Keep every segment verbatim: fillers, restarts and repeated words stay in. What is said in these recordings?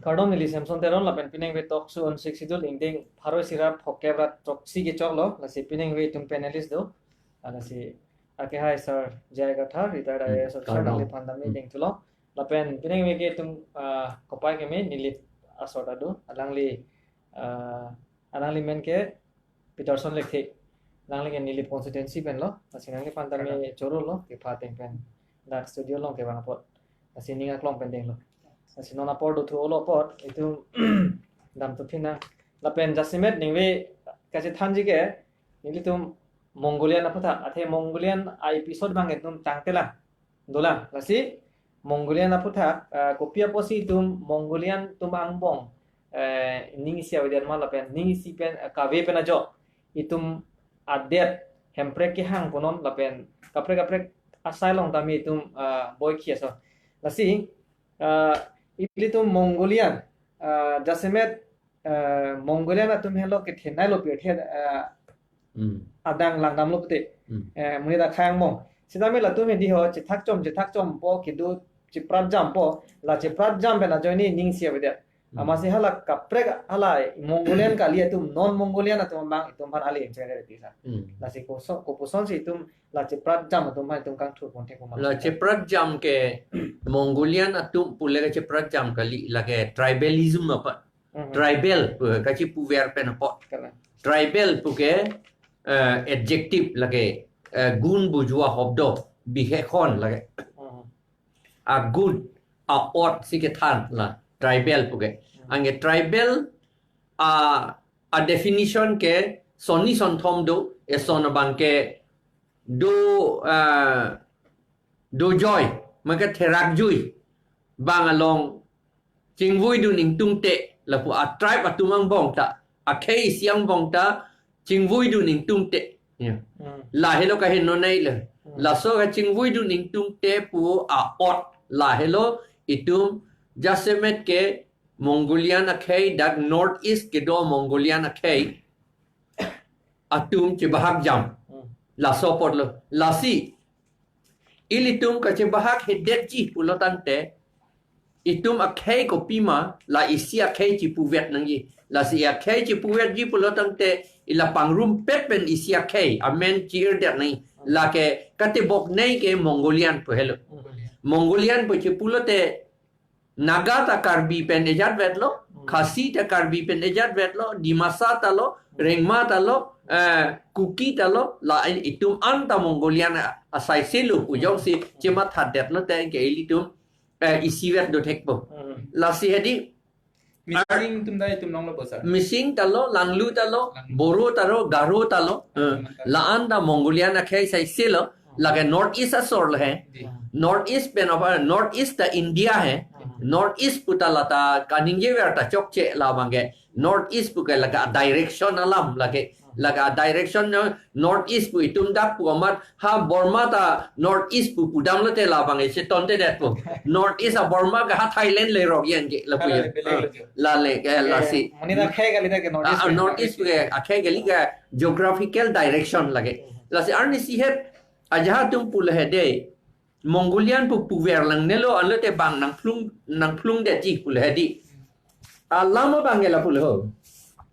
Kardom, neli Samson Teron lapen piningve Talk Show on Sixth Schedule ingdeng pharo isi ra phokep ra throksi kechoklo, lasi piningve itum panelist do. Ah, lasi akehai Sir J I Kathar, retired Hmm, I A S officer, kardom. Nangliphan tame Hmm. dengthulo. Lapen piningve ke itum, ah, kopai keme Nilip asor ta do, alangli, ah, alangli men ke Peterson Lekthe, alangli ke Nilip constituency penlo, lasi nangliphan tame Kardom. chorolo, kepha ateng pen dak studio along kevang apot, lasi ning aklong pen denglo. Lasi non apor dothu-olo apot, itum damthu phinang. Lapen jasemet ningve kachethanji ke, nelitum Mongolian aputhak, athe Mongolian a-episode abang itum tangtelang dolang. Lasi Mongolian aputhak, ah, kopi apotsi itum Mongolian atum angbong, eh, ning isi avedet ma lapen ning isi pen, eh, kave pen ajok itum adet Hemprek kehang punon lapen kaprek kaprek asai along tame itum, ah, boikhi aso. Lasi, ah, ilitum Mongolian, ah, jasemet, eh, Mongolian atum helo kethenei lo pirthe, eh, Hmm. adang langdamlo pute. Hmm. Eh, monit akhei angbong. Sitame latum hedi ho, chethak chom, chethak chompo, kedo cheprat jampo, la cheprat jam pen ajoine ning isi avedet. Hmm. Amatsi hala kaprek hala Mongolian kali atum, non Mongolian atum abang itum aphan ale ingcheng reti sa. Hmm. Lasi koso, kopusonsi itum la cheprat jam atum aphan itum kangthur pon thek ma. La cheprat jam ke Mongolian atum pule ke cheprat jam kali, lake tribalism apa. Mhm. Tribal pu kachipuver pen apot. Kalang. Tribal pu ke, eh, adjective lake, eh, gun bujua hobdo, bihekhon lake. Mhm. Agun, a-ot si kethan la tribal pu ke. Mhm. Anke tribal a, a-definition ke sonni sonthom do, eson abang ke do, eh, dojoi, maka therakjui, bang along chingvuidun ingtungte, lapu a-tribe atum angbong ta, akhei isi angbong ta, chingvuidun ingtungte. Ya. Hmm. La helo kahenonei le. Hmm. Laso kachingvuidun ingtungte pu a-ot, la helo itum jasemet ke Mongolian akhei, dak North East kedo Mongolian akhei atum chebahak jam. Hmm. Laso apotlo. Lasi ilitum kachebahak hedetji pulo tangte, itum akhei kopima la isi akhei chipuvet nangji. Lasi akhei chipuvetji pulo tangte, ila pangrumpet pen isi akhei amen chi-irdet nangji. Lake kateboknei ke Mongolian pu helo. Mongolian. Mongolian pu chipulote Naga ta Karbi pen ejat vetlo, Hmm. Khasi ta Karbi pen ejat vetlo, Dimasa ta lo, Rengma ta lo, eh, Kuki ta lo, la itum anta Mongolian a-, asai selo pu jongsi chemathadet lote ke ilitum, eh, isivet do thekpo. Hmm. Lasi hedi Mising atum ta itum nonglo po, sir? Mising ta lo, Langlu ta lo, Langlu. Boro ta lo, Garo ta lo. Eh, Langlu ta lo. La-an ta Mongolian akhei asai selo, Oh. lake North East asor lo he. Di. North East pen apa, North East ta India he. Oh. North East pu ta la ta kaningjever ta chokche labang ke. North East pu ke lake direction alam lake. Lake direction no North East pu itum dak pu amat ha Burma ta North East pu pudam lote labang e chetontedet pu. North East a Burma ke ha Thailand lerok yen ke lapu Hala yen. le, le, Ah, le, le. Lale ke Eh, lasi. Mani na khai kali na ke North Ah, East ah, ke, North North East East ke ke. akhei kali ke geographical direction lake. Hmm. Lasi arnisi het ajahak atum pulo hedi. Mongolian pu puver langnelo, anlote bang nangphlung, nangphlungdetji pulo hedi. Alam abang ke lapulo ho.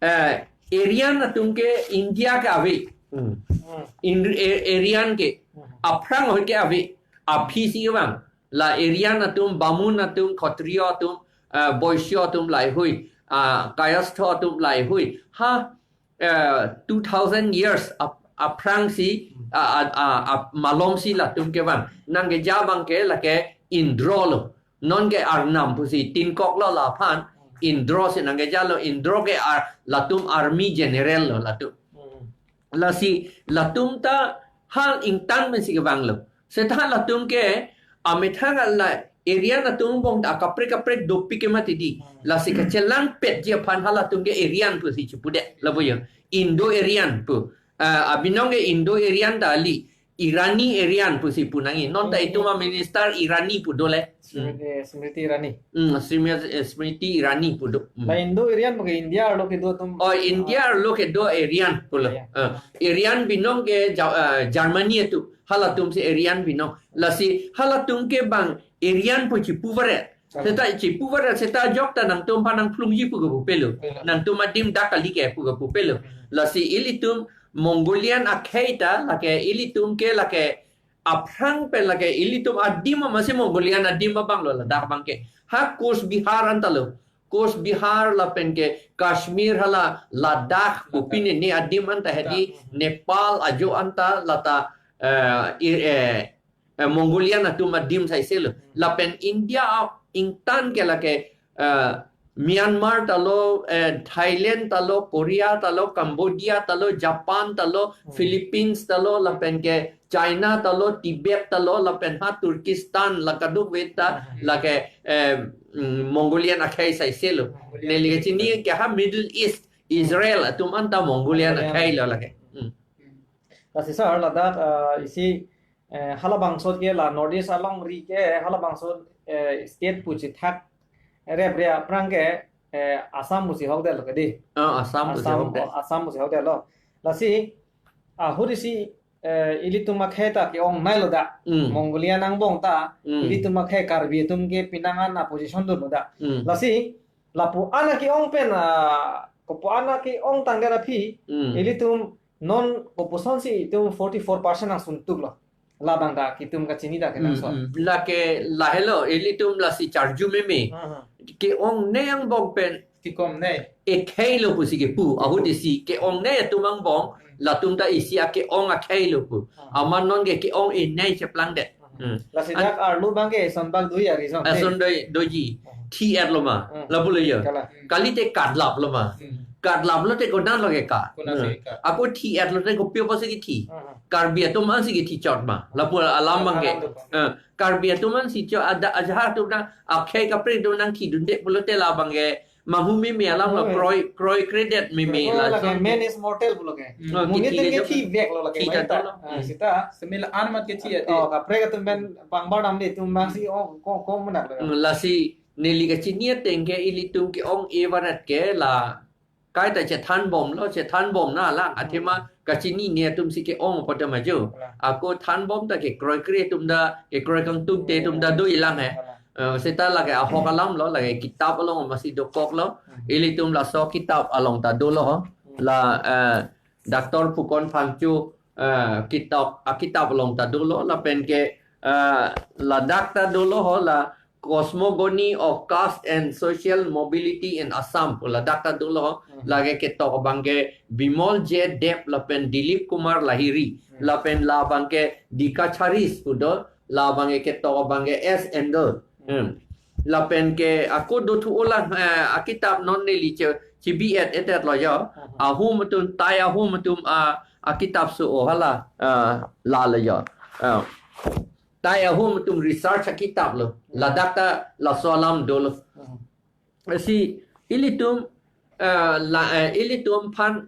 Eh, Aryan atum ke India ke ave. Hmm. Hmm. In, A-, Aryan ke. Hmm. Aphrang ahut ke ave. Aphi si abang. La Aryan atum, Bamun atum, Khatriya atum, eh, Vaishya atum laheihui. Ah, Kayastha atum laheihui. Ha, eh, two thousand years ap-, aphrang si, Hmm. ah, ah, ah, ap-, malom si latum kevang. Nangkeja abang ke lake Indro lo. Non ke Arnam pusi tinkok lo laphan. Indro si nangkejalo, Indro ke ar-, latum army general lo latum. Hmm. Lasi latum ta hal ingtan pensi kevanglo. Seta latum ke amethang la Aryan atum angbong ta kaprek kaprek dopik ke mati di. Hmm. Lasi kachelangpetji aphan halatum ke Aryan pusi chipudet lapu yo. Indo-Aryan pu. Ah, abinong ke Indo-Aryan ta kali. Irani Aryan pusi pu nangji. Non ta Hmm. itum a-minister Irani pu dole. Hmm. Smriti, Smriti Irani. Hmm, Smriti, eh, Smriti Irani pu do. Hmm. La Indo-Aryan pu ke India arlo kedo atum. Oh, India arlo kedo Aryan pulo. Aryan. Eh, Aryan binong ke Ja-, eh, Germany atum. Halatum si Aryan binong. Lasi halatum ke bang Aryan pu chipuvaret. Seta chipu varat seta ajok ta nangtum aphan nangphlungji pu kapupelo. Pelo. Nangtum adim dak kali ke pu kapupelo. Hmm. Lasi ilitum Mongolian akhei ta lake ilitum ke lake aphrang pen lake ilitum adim amatsi Mongolian adim abang lo ladak abang ke. Ha Coach Bihar anta lo. Coach Bihar lapen ke Kashmir hala Ladakh, Ladakh. Kopine ne adim anta hedi Ladakh. Nepal ajo anta lata, eh, i-, eh, eh, Mongolian atum adim saise lo. Hmm. Lapen India a-, ingtan ke lake, eh, Myanmar ta lo, eh, Thailand ta lo, Korea ta lo, Cambodia ta lo, Japan ta lo, Hmm. Philippines ta lo, lapen ke China ta lo, Tibet ta lo, lapen ha Turkistan la kadokave ta, Hmm. lake, eh, mm, Mongolian akhei saise lo. Mongolian. Neli kachini ke ha Middle East, Israel atum anta Mongolian Mongolian. Akhei lo lake. Hmm. Lasi sir, ladak, eh, isi, eh, halabangso ke la North East alongri ke halabangso, eh, state pu chithak reprek aphrang ke, eh, Assam pusi hokdetlo kedi. Ah, Assam pusi Assam, hokdet. Oh, Assam pusi hokdetlo. Lasi, ahut isi, eh, ilitum akhei ta ke-ongnei lo da. Hmm. Mongolian angbong ta, Hmm. ilitum akhei Karbi atum ke pinangan a position dolo da. Hmm. Lasi, lapu-an ke-ong pen, ah, kopu-an ke-ong tangdet aphi, Hmm. ilitum non kopusonsi itum forty-four percent nangsuntuk lo. Labang ta kitum kachini ta ke Hmm, nangso. Hmm. Lake lahelo, ilitum lasi charju meme. Aha. Ke-ongnei angbong pen Tikom nei. Ekhei lo pusi kepu, ahut isi ke-ongnei atum angbong, Hmm. latum ta isi ake-ong akhei lo pu. Ah. Amat non ke ke-ong-enei cheplangdet. Hmm. Lasi An- dak arlo abang ke eson bak doji ari son. Eson doi, doji. Hmm. Thi-et lo ma. Hmm. Lapulo jo. Kala. Kalite katlap lo ma. Hmm. Katlap lote kodan lo ke ka. Kodan lo ke ka. Hmm. Ako thi-et lote kopi apotsi kethi. Hmm. Karbi atum ansi kethi chot ma. Lapu alam abang ke. Alam abang. Eh, Karbi atum ansi chot ada aja atum na akhei kaprek atum nangthidunde pulote labang ke manghumeme alam lo Oh, kroi, kroikredet meme Oh, la lake son. Man is mortal pulo ke. Hmm. Oh, Monit kithi ke ke jo. Thivek lo lake Thi mai ta ta. Lo. Ah, Hmm. sita. Semil an mat ke thi ate. Oh, kaprek atum pen pangbar namde atum bangsi oh ko ko munak lo. Hmm, lasi neli kachini ateng ke ilitum ke-ong-e varet ke la kaita chethanbomlo, chethanbom na lang. Athema Hmm. kachinine atumsi ke-ong apot ma jo. Kalang. Ako thanbom ta kekroikre atum ta, kekroi kangtungte atum ta doji lang he. Kalang. Eh, seta lake ahok alam lo, lake kitap along amatsi dokok lo. Hmm. Ilitum laso kitap along ta dolo ho. Hmm. La, eh, Doctor Phukan Phangcho, eh, kitap, akitap along ta dolo, lapen ke, eh, ladak ta dolo ho la Cosmogony of Caste and Social Mobility in Assam, pu ladak ta dolo ho, Hmm. lake ketok abang ke Bimal J Deb lapen Dilip Kumar Lahiri, Hmm. lapen labang ke Dikacharis pu do, labang ke ketok abang ke S Endel. Hmm. Lapen ke ako dothu olang, eh, akitap non neli che, chibi-et-et lo jo. Aha. Ahum atum, Tai ahum atum, ah, akitap so o hala, ah, la lo jo. Ah. Tai ahum atum research akitap lo. Hmm. Ladak ta laso alam dolo. Hmm. Si ilitum, eh, la, eh, ilitum aphan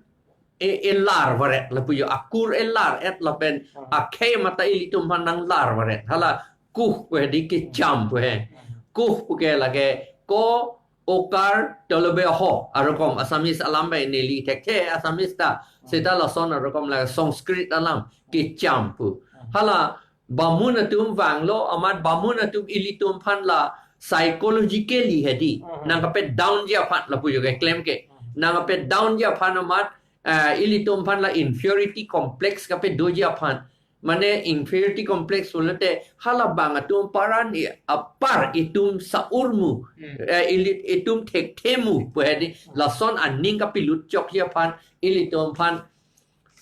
e, elar varet lapu jo, akur elar-et lapen Hmm. akhei mata ilitum aphan nanglar varet. Hala kuh pu he di kecham pu he. Hmm. Kuh pu ke lake ko, okar, tolobe ho. Arokom Assamese alam bai neli thekthe Assamese ta. Hmm. Seta lason arokom la Sanskrit alam kecham pu. Hmm. Hala Bamun atum vanglo, amat Bamun atum ilitum aphan la psychologically he di. Mhm. Nangkapet downji aphan lapu jo keklem ke. Mhm. Nangkapet downji aphan amat, eh, ilitum aphan la inferiority complex kapedoji aphan. Mane inferiority complex pulote halabang atum paran i apar itum sa-urmu. Hmm. Eh, ili-, itum thekthemu pu he di. Hmm. Lason aning kapelut chokji aphan ilitum aphan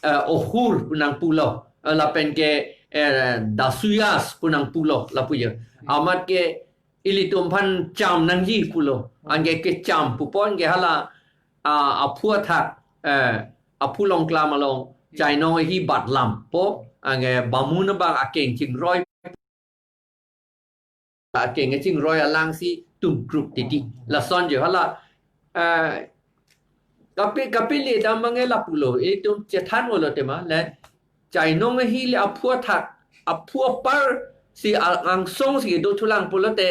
eh, ohur pu nangpulo, eh, lapen ke, eh, dasuyas pu nangpulo lapu jo. Amat ke ilitum aphan cham nangji pulo. Anke kecham pupo anke hala, ah, aphu athak, eh, aphu longklam along chainong ahi batlampo, anke Bamun abang akeng chingroi akeng chingroi alangsi tumkruk titi. Lason jo hala, eh, kapi, kapili dam abang ke lapulo, itum chethan pulo tema, le, chainong ahi le aphu athak, aphu apar si a-, angsong si do thulang pulote,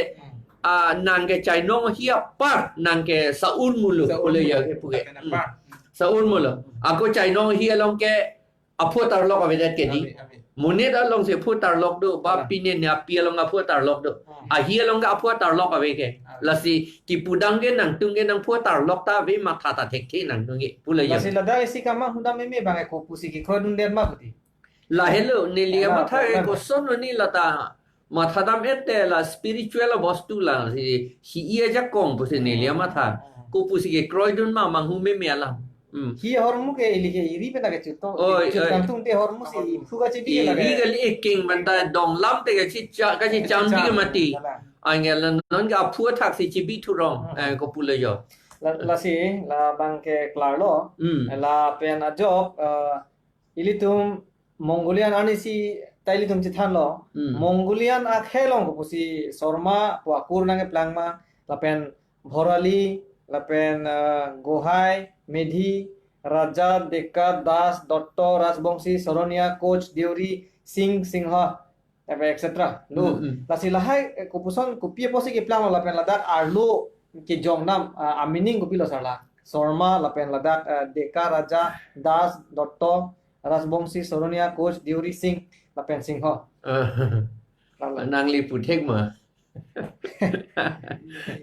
ah, nang ke chainong ahi apar, nang ke sa-urmu lo, Sa-urmu pulo lo. Ya ke pu ke. Sa-urmu lo. Sa-urmu lo. Ako chainong ahi along ke aphu atar lo kavedet ke di. Ave, ave. Monit along si aphu tarlok do, ba Kalang. Pine ne api along aphu tarlok do. Hmm. Ahi along ke aphu tarlok ave ke. Ah. Lasi kipudam ke nangtum ke nangphu tarlok ta ave, matha ta thekthe nangtum ke. Pulo yo. Lasi ladak isi kama hudam meme abang ke kopusi kekroidundet ma puti. Lahelo, neli Kalang, matha ke kalang. Koson lo ne lata. Matha dam-et te la spiritual bostu la si, si iya jakong pusi neli matha. Hmm. Kopusi kekroidun ma manghu meme alam. Hmm. Hi ahormu ke ili ke iri pen ta kechuto. Oi, oi. Chutang tung te ahormu si iphu kachebi ke lake. Iri kali eking manta donglam te kachicha, kachicham di ke mati. Kalang. Angel non ke aphu athak si chebi thurong. Hmm. Eh, kopulo yo. La, lasi, labang ke klarlo. Hmm. Lapen ajok, eh, ilitum Mongolian arnisi ta ilitum chethanlo. Hmm. Mongolian akhei along kopusi Sorma pu akur nangkeplang ma, lapen Bhorali, lapen, eh, Gohai, Medhi, Raja, Deka, Das, Dotto, Rajbongsi, Soronia, Koch, Deuri, Singh, Singha, lapen et cetera. Lo, hmm, hmm. Lasi lahai, eh, kopuson, kopi apotsi keplang lo lapen ladak arlo kejong dam, ah, a-meaning kopilo sar la. Sorma lapen ladak, eh, Deka, Raja, Das, Dotto, Rajbongsi, Soronia, Koch, Deuri, Singh, lapen Singha. Ah. Lala. Nangli puthek ma.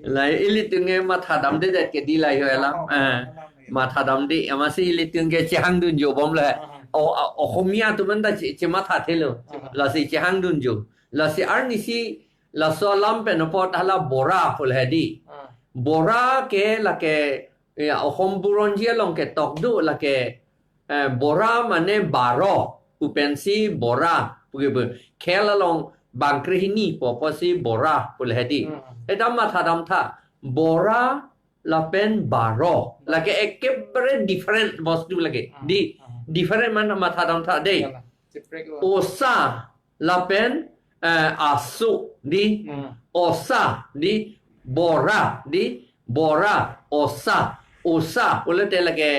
La ilitum ke matha damdedet ke di la yo alam. Oh, ah, alam ya. Matha damde, amatsi ilitum ke chehangdun jobom la. Ah. O, o, Ohomia atum anta che, chematha thelo. Ah. Lasi chehangdun jo. Lasi arnisi laso alam pen apot hala Bora pu la hedi. Ah. Bora ke lake, ya, Ohom Buronji along ketok do lake, eh, Bora mane baro pu pensi Bora pu ke bu. Khel along bang krehini pu apotsi Bora pu la hedi. Hmm. Eta matha damtha. Bora lapen baro. Lake ekebare different bostu lake. Hmm. Di, hmm. Different mana matha damtha dei. Yalah. Cheprek lo. Osa lapen, eh, aso di. Hmm. Osa di, Bora di, Bora, osa, osa pulote lake,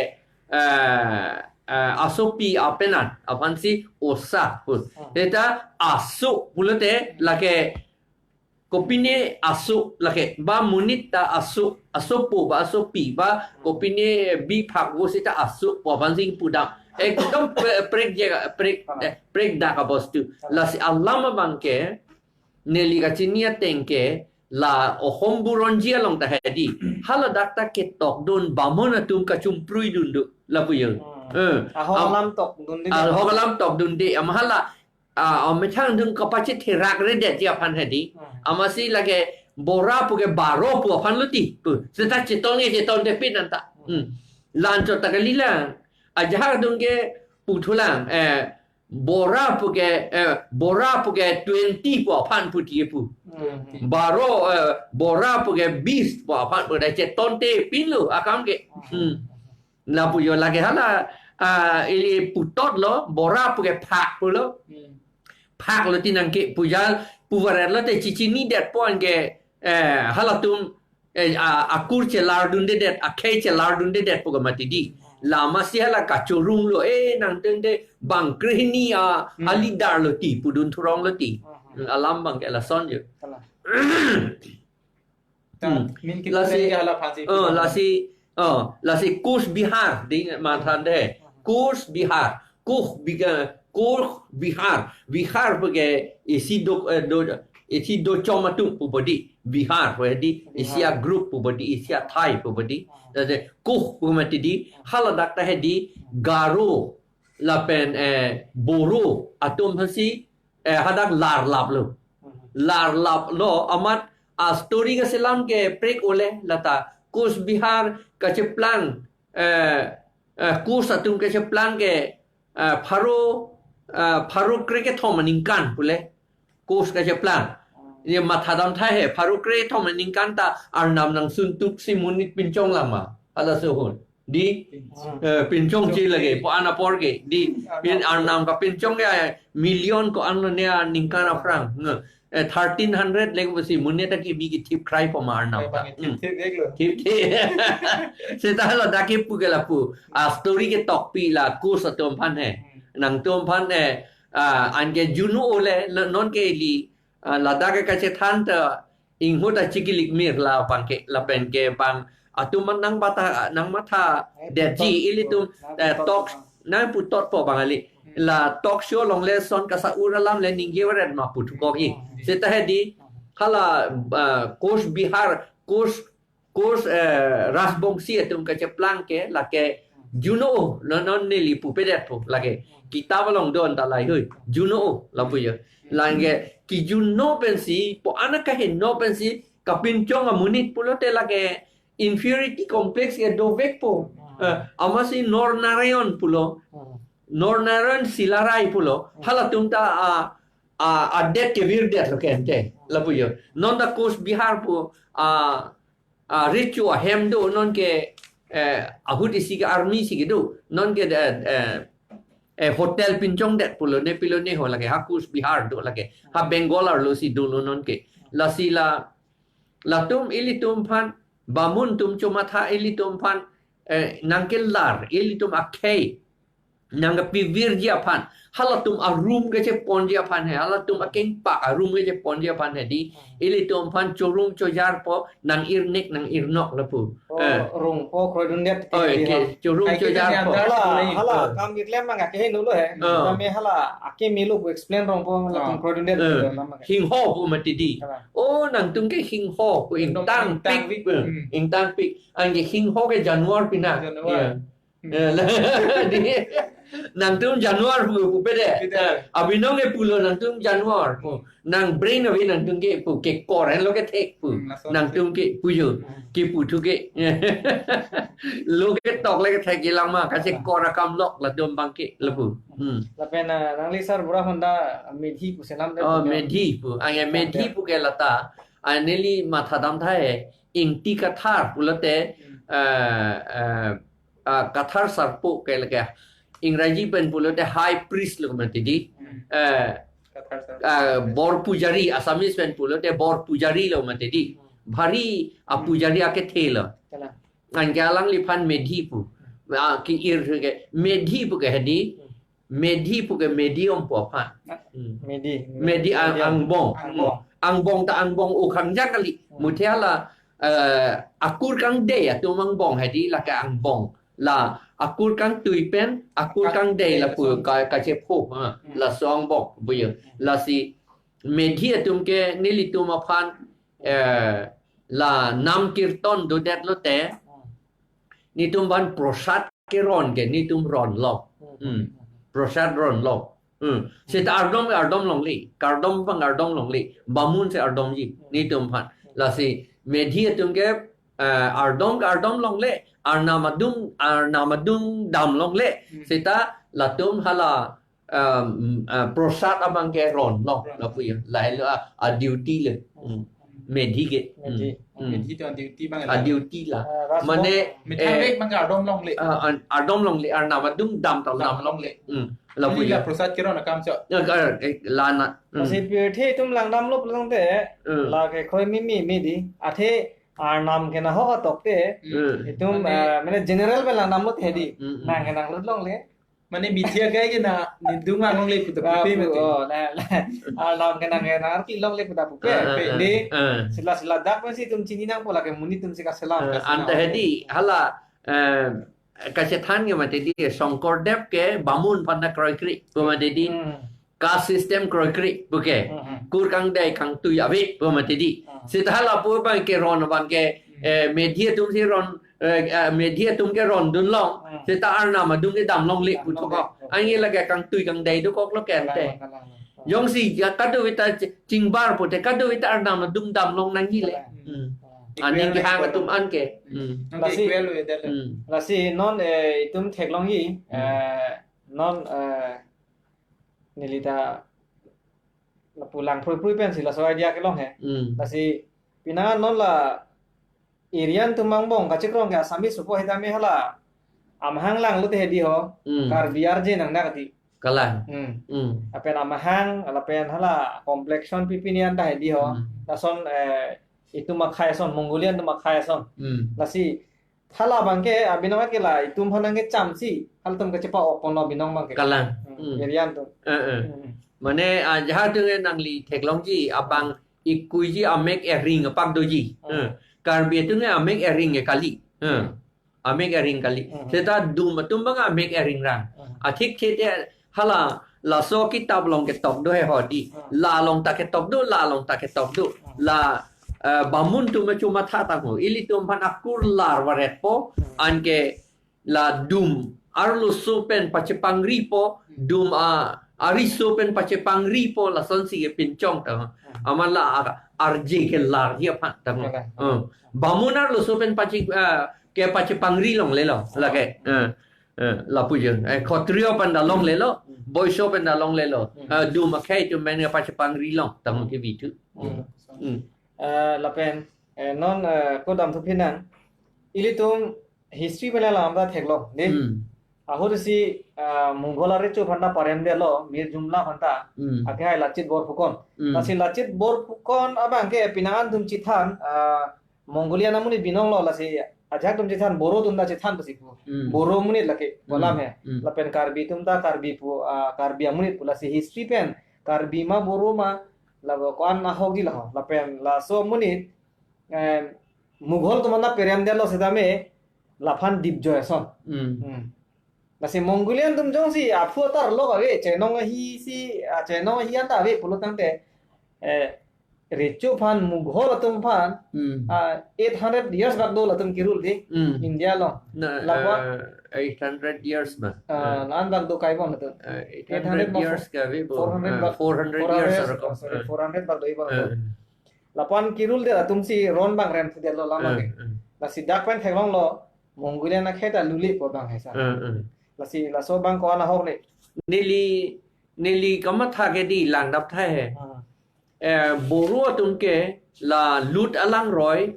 eh, eh, asopi apenan, aphansi osa pu. Hmm. Eta aso pulote lake kopine aso lake, ba monit ta aso, asopo ba asopi ba kopine biphak vo seta aso pu aphansi pudam. Ekdom pre-, prek jaga, prek, eh, prekdak abostu. Lasi alam abang ke, neli kachini ateng ke, la Ohom Buronji along ta hedi. Haladak ta ketokdun Bamon atum kachumprui dun do, lapu yo. Hmm. Eh, ahok am-, alam tokdunde. Ahok alam tokdunde. Amat hala, ah, amethang dung kapachetherak redet ji aphan hedi. Hmm. Amatsi lake Bora pu ke baro pu aphan lo ti. Pu. Seta cheton ke cheton te pin anta. Hmm. Hmm. Lanchot ta kali lang. Ajahak dung ke puthulang. Eh, Bora pu ke, eh, Bora pu ke twenty pu aphan pu ti pu. Hmm. Baro, eh, Bora pu ke bis pu aphan pu da cheton te pin lo akam ke. Hmm. Hmm. Lapu yo lake hala, ah, ili putot lo, Bora pu ke phak pulo. Hmm. Phak lo ti nangkepu jal, puvaret lote chechinidet pon ke, eh, halatum, eh, a, akur chelardundedet, akhei chelardundedet pu ke mati di. Hmm. La amatsi hala kachorung lo, eh, nangtum te bang krehini a, hmm, alidar lo ti, pudun thurong lo ti. Hmm. Alam abang ke lason yo. Kalang. Ta, hmm, min kit lasi, ke hala aphansi, oh, pudun. Lasi, oh, lasi Cooch Behar, di matha dei. Cooch Behar, Cooch Bega-, Cooch Behar, Behar pu ke isi do, eh, do, isi dochom atum pu bodi, Behar pu hedi, isi a-group pu bodi, isi athai pu bodi. Jadi, Cooch pu mati di, haladak ta hedi, Garo, lapen, eh, Boro, atum aphansi, eh, hadak larlap lo. Hmm. Larlap lo amat a-story kachelang ke prek ole lata. Cooch Behar kacheplang, eh, eh, Cooch atum kacheplang ke, eh, pharo, eh, pharo krekethom aningkan pule. Cooch kacheplang. Hmm. Ye matha damtha he, pharo krekethom aningkan ta Arnam nangsun tuksi monit pinchong lama. Hala sohon. Di, hmm, eh, pinchong chi lagi, pu an apor ke, di, hmm, pin Arnam kapinchong ya, million ko-an lo ne aningkan aphrang, nge, eh, thirteen hundred lek pusi, monit ta kebi kethip krai po ma Arnam ta. Thip thip lek lo. Thip thip. Seta haladak kepu ke lapu, a-story ketokpi la Cooch atum aphan he. Hmm. Nangtum aphan he, ah, anke junu ole, le-, non ke ili, ah, ladak ke kachethan ta, inghut ta chikilik mir la abang ke, lapen ke bang atum man nangmatha, nangmatha, eh, detji putot, ilitum, eh, putot, talk, nangputot po bang ali. Hmm. la talk show along le son kasa-ur alam le ningje varet ma pu thukok i. Seta hedi hala, ah, Coach Bihar, Coach, Coach, eh, Rajbongsi atum kacheplang ke lake juno, non non neli pupedet po lake. Kitab along do-an ta lahai hui. Juno lapu jo. Lake kijuno pensi, po-an akaheno pensi, kapinchong amonit pulote lake inferiority complex ke dovek po. Hmm. Eh, amatsi Nor Narayan pulo. Hmm. Nor Narayan Silarai pulo. Hmm. Halatum ta, ah, ah, adet kevirdet lo ke ante. Lapu jo. Non ta Coach Bihar pu, ah, ah, recho ahem do non ke, eh, ahut isi ke army si kedo. Non ke, eh, eh, eh, hotel pinchongdet pulo ne pilo ne ho lake. Ha Coach Bihar do lake. Ha Bengal arlo si dolo non ke. Lasi la, latum ilitum aphan, bamun atum chomatha ilitum aphan, eh, nangkelar, ilitum akhei nangkepivirji aphan, halatum arum kecheponji aphan he, halatum akengpak arum kecheponji aphan hedi, ilitum aphan chorung chojarpo, nang-ir nek nang-ir nok lapu. Oh, eh. Rungpo kroidundet Oh, ke, ke, chorung chojarpo. Hala, hala, kam keklem mang akeheno lo he. Ah. Kami hala, akemelo pu explain rungpo, halatum kroidundet. Eh. Hingho pu mati di. Hala. Oh, nangtum ke hingho pu ingtangpik. Ingtangpik. Hmm. Ingtangpik. Anke hingho ke januar pina. Januar. Ya. Hmm. Eh, la, di, nangtum januar pu, pupede. Pupede. Eh, abinong ke pulo nangtum januar pu. Nang brain avi nangtum ke pu kekor henlo kethek pu. Hmm, lason. Nangtum ke pu jo. Hmm. Kepu thu ke. Lo ketok le kethek kelang ma, kachekor akam lok latum abang ke lapu. Hmm. Lapen, ah, nangli sarbura honda medhi pu selam de Oh, pu medhi pu. Anke medhi pu ke lata. Ah, neli mathadam tha he. Ingti Kathar pulote, hmm, eh, eh, ah, Kathar sarpo ke lake. Ingraji pen pulote high priest lo mati di. Hmm. Eh, Kathar sarpo. Ah, bor pujari, Assamese pen pulote bor pujari lo mati di. Hmm. Bhari a pujari akethe lo. Kalang. Anke alangliphan medhi pu. Ah, ke-ir ke medhi pu ke hedi. Hmm. Medhi pu ke medium pu aphan. Hmm. Medhi. Medhi ang-, angbong. Angbong. Angbong ta angbong okhang jakali. Hmm. Muthe hala, eh, akur kangdei atum angbong hedi lake angbong. La akur kangtui pen, akur kangdei lapu ka, kachepho, ha. Hmm. Laso angbong, pu jo. Hmm. Lasi medhi atum ke nelitum aphan, eh, la nam kirtan dodet lote, hmm, netum aphan prosad keron ke netum ronlo. Hmm. Hmm. Prosad ronlo. Hmm. Seta ardom, ardom longle. Kardom abang ardom longle. Bamun si ardomji. Hmm. Netum aphan. Lasi medhi atum ke, eh, ardom ke ardom longle. Arnam adung, arnam adung dam longle. Hmm. Seta latum hala, um, uh, prosad abang ke ronlo. Ron. Lapu jo. Lahelo a, a duty le. Hmm. Medhi ke. Medhi. Hmm. Hmm. Medhi to duty abang. A duty la. Ah, Rajbong-, Mane, methang eh, vek abang ardom longle. Ah, an-, ardom longle, arnam adung dam ta dam longle. Hmm. Lapu jo. Prosad keron akam cho. Ya, ka, eh, lana. Hmm. Lasi pirthe atum langdamlo pulote, hmm, lake kroi mimi midi. Athe arnam ke nahok atok te. Hmm. Itum, mane, eh, mane general pen langdamlo te di. Hmm, hmm. Nang ke nanglut longle. Mane bithi akai ke na ningdung vang longle puta pupe mati. Oh, na, na. Arnam ke nang ke nang arki longle puta pupe. Ah, ah, ah. Di, ah, sila sila dak pensi itum chini nangpo lake monit atum si kaselam. Ah, kaselam. Anta hedi hala, eh, kachethan ke mati di Shonkordev ke bamun aphan ta kroikre pu mati di. Hmm. Caste system kroikre pu ke. Hmm, hmm. Kur kangdei kangtui ave pu mati di. Hmm. Seta hala pu abang ke ron abang ke, hmm, eh, medhi atum si ron eh, eh, medhi atum ke rondun long, hmm, seta arnam adung ke dam longle pu thok. Dam longle. Anke lake kangtui kangdei dokok lo ke ante. Kalang, kalang, kalang. Jongsi ya kadokave ta ch-, chingbar pute kadokave ta arnam adung dam long nangji le. Kalang. Hmm. Hmm. Aning kehang atum an ke. Hmm. Anke lasi, equal we dale. Hmm. Lasi non, eh, itum theklongji, hmm, eh, non, eh, neli ta lapu lang phrui phrui pensi laso idea kelong he. Hmm. Lasi pinangan non la Aryan atum angbong kachekroi ke Assamese supo hetame hala amahang langlo te hedi ho. Hmm. Karbi arje nangdak di. Kalang. Hmm. Hmm. Lapen amahang, lapen hala complexion pipini anta hedi ho. Hmm. Lason, eh, itum akhei ason, Mongolian atum akhei ason. Hmm. Lasi hala abang ke abinong ke la itum aphan nangkechamsi halatum kachepa-ok ponlo abinong abang ke. Kalang. Hmm. Hmm. Aryan atum. Eh, eh. Hmm. Mane, ah, jaha atum ke nangli theklongji abang ikuiji amek ering apak doji. Hmm. Eh. Karbi atum ke amek ering ke kali. Eh. Hmm. Amek ering kali. Hmm. Seta dum atum abang amek ering rang. Hmm. Athik the te Hala, laso kitab along ketok do he hodi. Hmm. La along ta ketok do, la along ta ketok do. Hmm. La, eh, bamun atum achu matha tangho. Ilitum aphan akur lar varetpo, Hmm. anke la dum arloso pen pachepangripo, Hmm. dum a, ariso pen pachepangripo, lasonsi kepinchong tangho. Hmm. Amat la ar-, arje kelar hi aphan tangho. Kalang. Hmm. Bamun arloso pen pache, eh, kepachepangri longlelo, Hmm. lake. Eh. Eh, lapu jeng. Eh, khotrio aphan ta longlelo, Hmm. boiso aphan ta longlelo. Hmm. Eh, dum akhei atum pen pachepangri long, tangho kebi thu. Hmm. Hmm. Eh, lapen, eh, non, eh, kodam thu phinang. Ilitum history pen la lamda theklong, de. Hmm. Ahut si, eh, Mughal arecho aphan ta paremdetlo, Mir Jumla aphan ta. Hmm. Akhei Lachit Borphukan. Hmm. Lasi Lachit Borphukan abang ke penang an atum chethan, eh, Mongolian amonit binonglo lasi ajahak atum chethan Boro atum ta chethan pusi pu. Hmm. Boro amonit lake Hmm. kolam he. Hmm. Lapen Karbi atum ta Karbi pu, ah, Karbi amonit pu lasi history pen Karbi ma Boro ma la ko-an ahok di laho. Lapen laso amonit, eh, Mughal atum aphan ta paremdetlo setame laphan dipjoi ason. Hmm. Hmm. Lasi Mongolian atum jongsi aphu atar lok ave, chenong ahi si, ah, chenong ahi anta ave pulo tangte, eh, recho aphan Mughal atum aphan, Hmm. ah, eight hundred years bak do latum ke-rule di Hmm. India along. Na, Lapa- eh, eight hundred years ma. Ah, Eh. la-an bak do kai bon latum. Eh, eight hundred eight hundred ma years fo-, ke ave bo. four hundred Eh, bak, four hundred four hundred, years arokom. ah, sorry, Eh. four hundred bak do iba latum. Eh. Laphan ke-rule det atum si ron bang rem si detlo lama Eh, ke. eh. Lasi dak pen theklonglo, Mongolian akhei ta lule po bang he sa. Eh, eh. Lasi laso bang ko-an ahok ne. Neli, neli kamatha ke di langdap thai he. Ah. Eh, Boro atum ke la Lut alangroi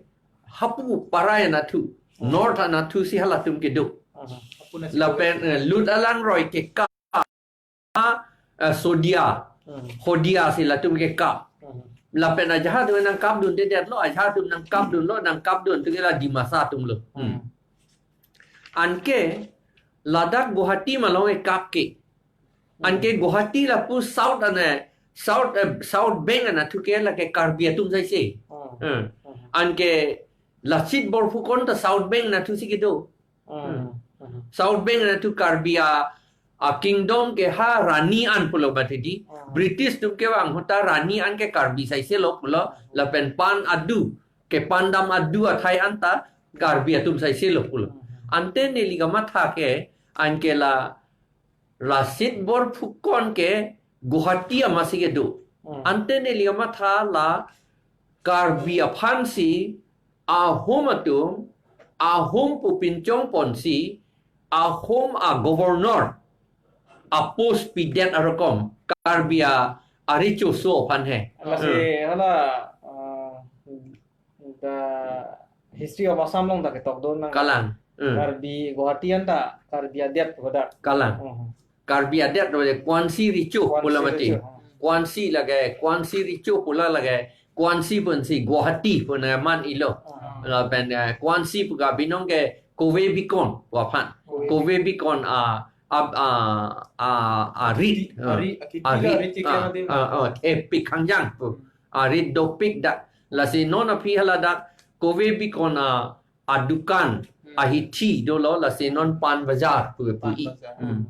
hapu parai anatthu. Hmm. North anatthu si halatum kedo. Ah. Lapen, eh, Lut alangroi ke kap, eh, Sodia. Hmm. Hodia si latum ke kap. Hmm. Lapen ajahak atum nangkapdundedetlo, ajahak atum nangkapdunlo, nangkapdun atum ke la Dimasa atum lo. Hmm. Anke ladak Guwahati malong ekap ke. Anke Hmm. Guwahati lapu South ane, South, eh, South Bank anatthu ke lake Karbi atum saise. Hmm. Eh. Hmm. Anke Lachit Borphukan ta South Bank anatthu si kedo. Hmm. Hmm. Hmm. South Bank anatthu Karbi a, a kingdom ke ha Rani an pulo mati di. Hmm. British atum kevang ahut ta Rani an ke Karbi saise lo pulo, lapen pan adu, kepan dam adu athai anta Karbi atum saise lo pulo. Hmm. Ante neli kamatha ke anke la Lachit Borphukan ke Guwahati amat si kedo. Hmm. Ante neli kamatha la Karbi aphan si Ahom atum, Ahom pu pinchong ponsi, Ahom a governor a post pidet arokom, Karbi a, arecho aso aphan he. Lasi Hmm. hala, ah, the History of Assam along ta ketok do nang. Kalang. Hmm. Karbi Guwahati anta Karbi adet hodak. Kalang. Hmm. Karbi adet do je Kuansi Recho Kuansi pulo mati. Recho, hmm. Kuansi lake, Kuansi Recho pulo lake, Kuansi pensi Guwahati pu nangman ilo. Hmm. Lapen, eh, Kuansi pu ke binong ke Kove Bikon pu aphan. Kove. Kove Bikon a, a, a, a, a rit. Ari, ah, akiti ari, la rit ah, ah, ah, epik hangjang pu. Arit dopik dak. Lasi non aphi haladak Kove Bikon a, adukan, Hmm. ahithi dolo, lasi non Pan Bazar pu, Pan puji. Bazar. Hmm.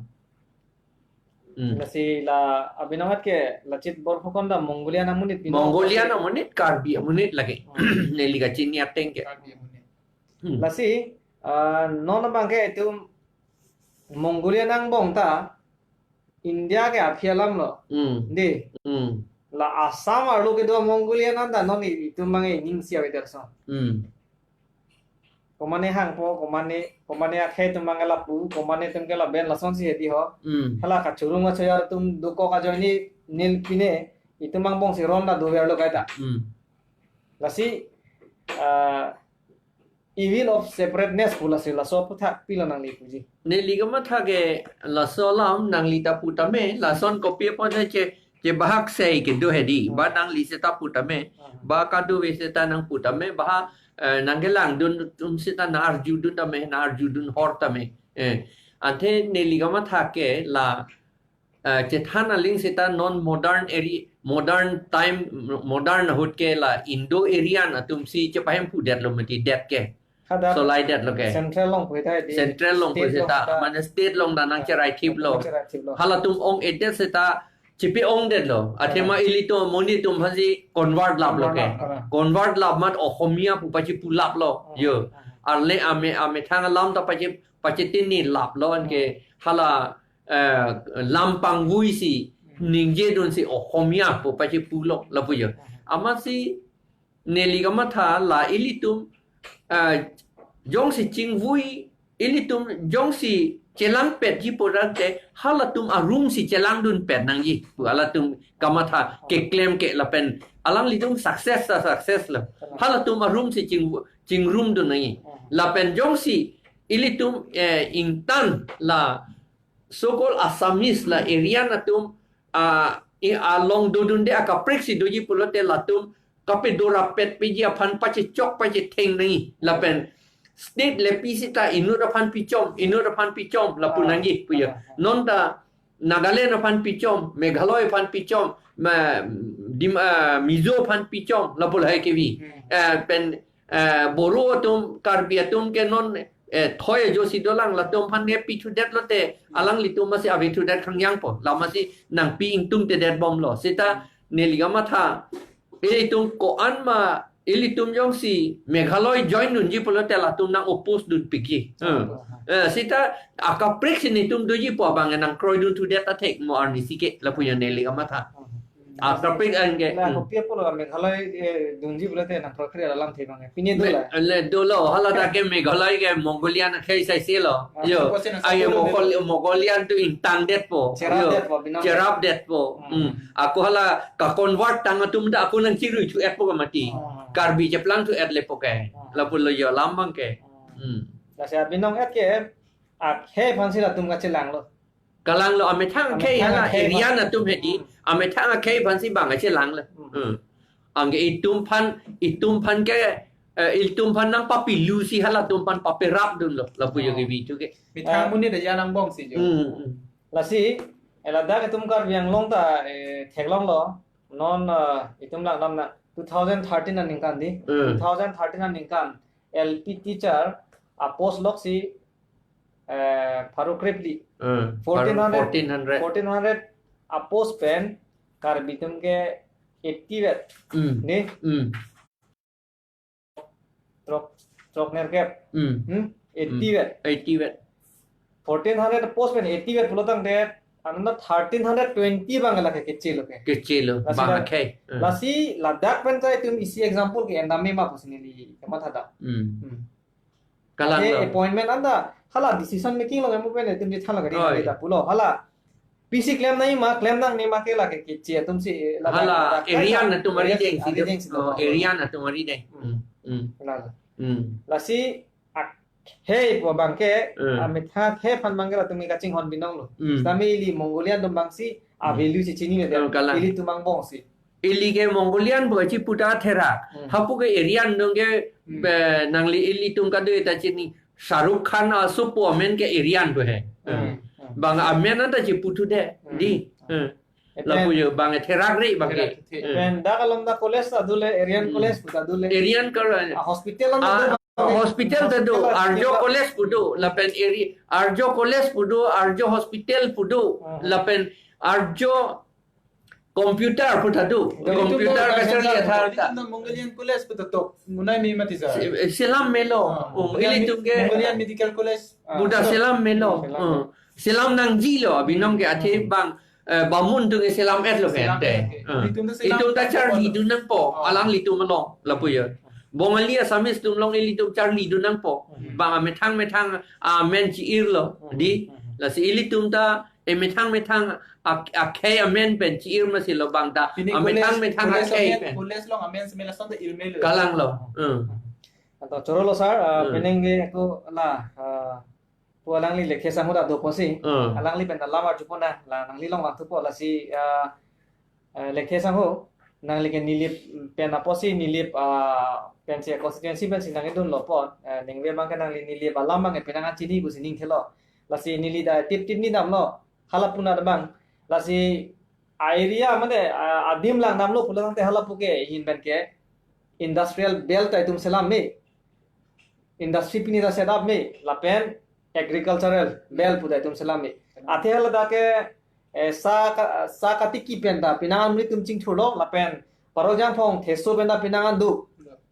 Hmm. Lasi la abinong hat ke Lachit Borphukan ta Mongolian amonit binong. Mongolian amonit, Karbi amonit lake. Hmm. Neli kachini ateng ke. Karbi amonit. Hmm. Lasi, ah, non abang ke itum Mongolian angbong ta India ke aphi alam lo. Hmm. Di. Hmm. La Assam arlo kedo Mongolian anta non i-, itum abang ining sia weter so. Hmm. Komane hangpo, komane, komane akhei atum abang lapu, komane atum ke laben lasonsi hedi ho. Hmm. Hala kachurung kachoyar atum dokok ajoine nil pine, itum angbong si ron ta dover lo kaita. Hmm. Lasi, ah, evil of separateness pu lasi laso aphuthak pilo nangli puji. Neli kamatha ke laso alam nangli ta pu tame, lason kopi apot che, che bahak sei kedo hedi, Hmm. ba nangli seta pu tame, Hmm. ba kadokave seta nangpu tame, ba, eh, nangkelangdun atum seta nang-arjudun tame, nang-arjudun hor tame. Eh, ante neli kamatha ke la, eh, chethan aling seta non modern eri-, modern time, modern ahut ke la Indo-Aryan atum si chepahemphu detlo mati det ke. Hadak solai det lo ke. Central along pu ta di. Central along pu state along seta, ta. Mane state along ta nang cherai thip lo. Nang cherai thip lo. Halatum ong-edet seta chipi ongdet lo. Athema, hmm, ilitum amonit atum aphansi convert lap lo ke. Convert lap, hmm. Convert lap mat Ohomia pu pachipu lap lo. Hmm. Yo. Hmm. Arle ame, amethang alam ta pachi, pachitini lap lo anke, hmm, hala, eh, lam pangvui si, hmm, ningje dunsi Ohomia pu pachipu lo lapu yo. Hmm. Amatsi neli kamatha la ilitum, ah, jongsi chingvui, ilitum jongsi chelangpetji pu rang te halatum arum si chelangdunpet nangji pu halatum kamatha keklem ke lapen alanglitum success ta success lo. Halatum arum si ching, chingrumdun nangji. Lapen jongsi ilitum, eh, ingtan la so-called Assamese la Aryan atum, ah, i along dodunde akaprek si doji pulote latum kape dorapet peji aphan pachechok pachetheng nangji. Lapen state le pi seta inut aphan pichom, inut aphan pichom lapu, ah, nangji pu yo. Ah, ah. Non ta Nagaland aphan pichom, Meghalaya aphan pichom, ma, Dim-, ah, Mizo aphan pichom lapu lahai kevi. Hmm. Eh, pen eh, Boro atum, Karbi atum ke non, eh, thoi ajo si dolang, latum aphan ne pithudet lote, alanglitum amatsi avethudet khangjangpo, la amatsi nangpi ingtungtedetbomlo. Seta neli kamatha, ilitum ko-an ma, ilitum jongsi Meghalaya join dunji pulote latum nang oppose dunpikji. Hmm. Eh, seta akaprek si netum doji pu abang nangkroidun thudet ta thek mo arnisi ke lapu yo neli kamatha. Hmm. Akaprek anke, la, hmm, kopi apotlo Meghalaya, eh, dunji pulote nangkroi kre alam the abang. Pine do la. Me-, le dolo, hala ta ke Meghalaya ke Mongolian akhei saise lo. Ah, yo, suppose na ayo satu Mongol-, Mongolian atum ingtangdetpo. Cherapdetpo, yo, binong. Cherapdetpo. Hmm. Hmm. Ako hala ka-convert tang atum ta ako nangchirui thu-etpo ke mati. Hmm. Karbi cheplang thu-et lepo ke. Hmm. Lapu lo yo alam abang ke. Hmm. Hmm. Lasi abinong-et ke, akhei aphansi latum kachelanglo. Kalanglo, amethang akhei, amethang hala akhei Aryan aphan, atum hedi, hmm, amethang akhei aphansi bang kachelang le. Hmm. Hmm. Anke itum aphan, itum aphan ke, eh, itum aphan nangpapilu si halatum aphan paperapdunlo, lapu yo, hmm, kevi thu ke. Methang, eh, monit aja nangbong si jo. Hmm, hmm. Lasi, eh, ladak itum Karbi Anglong ta, eh, theklonglo, non, eh, itum langdam na two thousand thirteen aningkan di, hmm, two thousand thirteen aningkan, L P teacher apost loksi, eh, pharo krepli. Hmm, fourteen hundred, fourteen hundred. Fourteen hundred apost pen Karbi atum ke eighty vet. Hmm. Ne? Hmm. Throk, throk nerkep. Hmm. Hmm? Eighty vet. Hmm. Eighty vet. Fourteen hundred apost pen eighty vet pulo tangte, ananda thirteen hundred twenty abang lake kechelo ke. Kechelo, lasi bang la-, akhei. Hmm. Lasi ladak pen ta itum isi example ke-en dam me ma pusi neli kamatha da. Hmm. Hmm. Kalanglo. He appointment anta, hala decision making along emu pen itum di than lake, oi, neli ta pulo, hala. Pisi klem nangji ma, klem nangne ma ke lake keche atumsi, la hala, la, la, Aryan atum arideng si, arideng si, oh, do. Aryan atum arideng. Hmm. Hmm. Hmm. Kalanglo. Hmm. Lasi, akhei pu abang ke, hmm, amethang akhei aphan abang ke latum ke kachinghon binonglo. Hmm. Sitame ili Mongolian atum abangsi, a, hmm, value si chinine de. Hmm, kalang. Ilitum angbong si. Ili ke Mongolian pu chipu ta therak. Hmm. Hapu ke Aryan atum ke, hmm, eh, nangli ilitum kado ta chini Shah Rukh Khan asopo amen ke Aryan pu he. Hmm. Hmm. Bang amen anta chipu thude. Hmm. Di. Hmm. Hmm. Lapu yo bang therak ri bang ke. Therak ri. Hmm. Pen dak along ta college ta dole, Aryan, hmm, college pu ta dole. Aryan college. Ah, hospital along ta, ah, do. Hospital ta do, hospital Arjo ta do. College pu do, lapen Ari-, Arjo College pu do, Arjo Hospital pu do, hmm, lapen Arjo Computer pu ta do. Ilitum computer ta kacharli athar ta. Ilitum ta Mongolian College pu ta tok. Munai me mati sa. Si-, selam melo. Ah, oh, Mongolian ilitum me-, ke Mongolian Medical College. Ah, pu ta selam melo. Selam. Hmm. Selam nangjilo, abinong ke athe, hmm, bang, eh, bamun atum ke selam-etlo ke. Selam-et te. Hmm. Ilitum ta selam. Ilitum ta charlidun nangpo. Oh. Alanglitum along, lapu yo. Bongali Assamese atum along ilitum charlidun nangpo. Hmm. Bang amethang methang amen chi-irlo. Hmm. Di, hmm, lasi ilitum ta, eh, methang methang ak-, akhei amen pen chi-ir masi lo bang ta. Pini amethang college, methang college akhei amen, pen. College along amen si me lason ta ir melo. Kalanglo. Hmm. Anto chorolo sir, ah, hmm, penang ke ako la, ah, pu alangli Lekhe Sangho ta dopo si. Hmm. Alangli pen ta lam arjupo na, la nangli along vangthupo lasi, ah, eh, Lekhe Sangho, nangli ke Nilip pen apotsi, Nilip, ah, pensi constituency pensi nangkedunlo apot, eh, ningve abang ke nangli Nilip alam abang ke penang an chini pusi ning thelo. Lasi neli ta tiptip ni damlo, hala pu na abang. Lasi area mane, ah, adim langdamlo pulo tangte hala pu ke ahin pen ke industrial belt ta itum selam me. industry pini ta set up me, lapen agricultural belt pu ta itum selam me. Athe hala dak ke, eh, sa ka, sa katiki pen ta, penang an nelitum chingthurlo, lapen Parok Jangphong theso pen ta penang an do.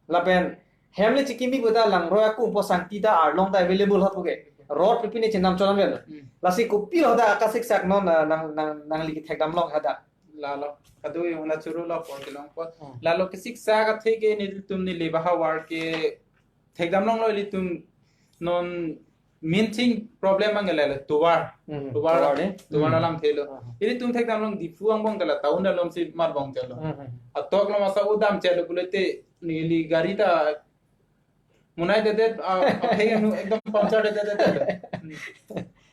Lapen hem le chikimi pu ta langroi akumpo sangti ta arlong ta available ha pu ke. Road pi pine chenam chonam le. Hmm. Lasi kopilo ta akasik sak non, ah, nang, nang, nangli kethekdam long ha dak. Lalo, kado yung na churu lo por kelong po. Hmm. Lalo kesik sak athe ke nelitum neli bahavar ke thekdam long lo ilitum non main thing problem ang le tovar. Hmm. Tovar, tovar ni? Tovar Hmm. alam thelo. Hmm. Ilitum thekdam long Diphu angbong tela town along si mar bong telo. Hmm. Atok lo masa udam chelo pulote neli gari ta munai dedet, ah, aphai anu ekdom puncture dedet dedet.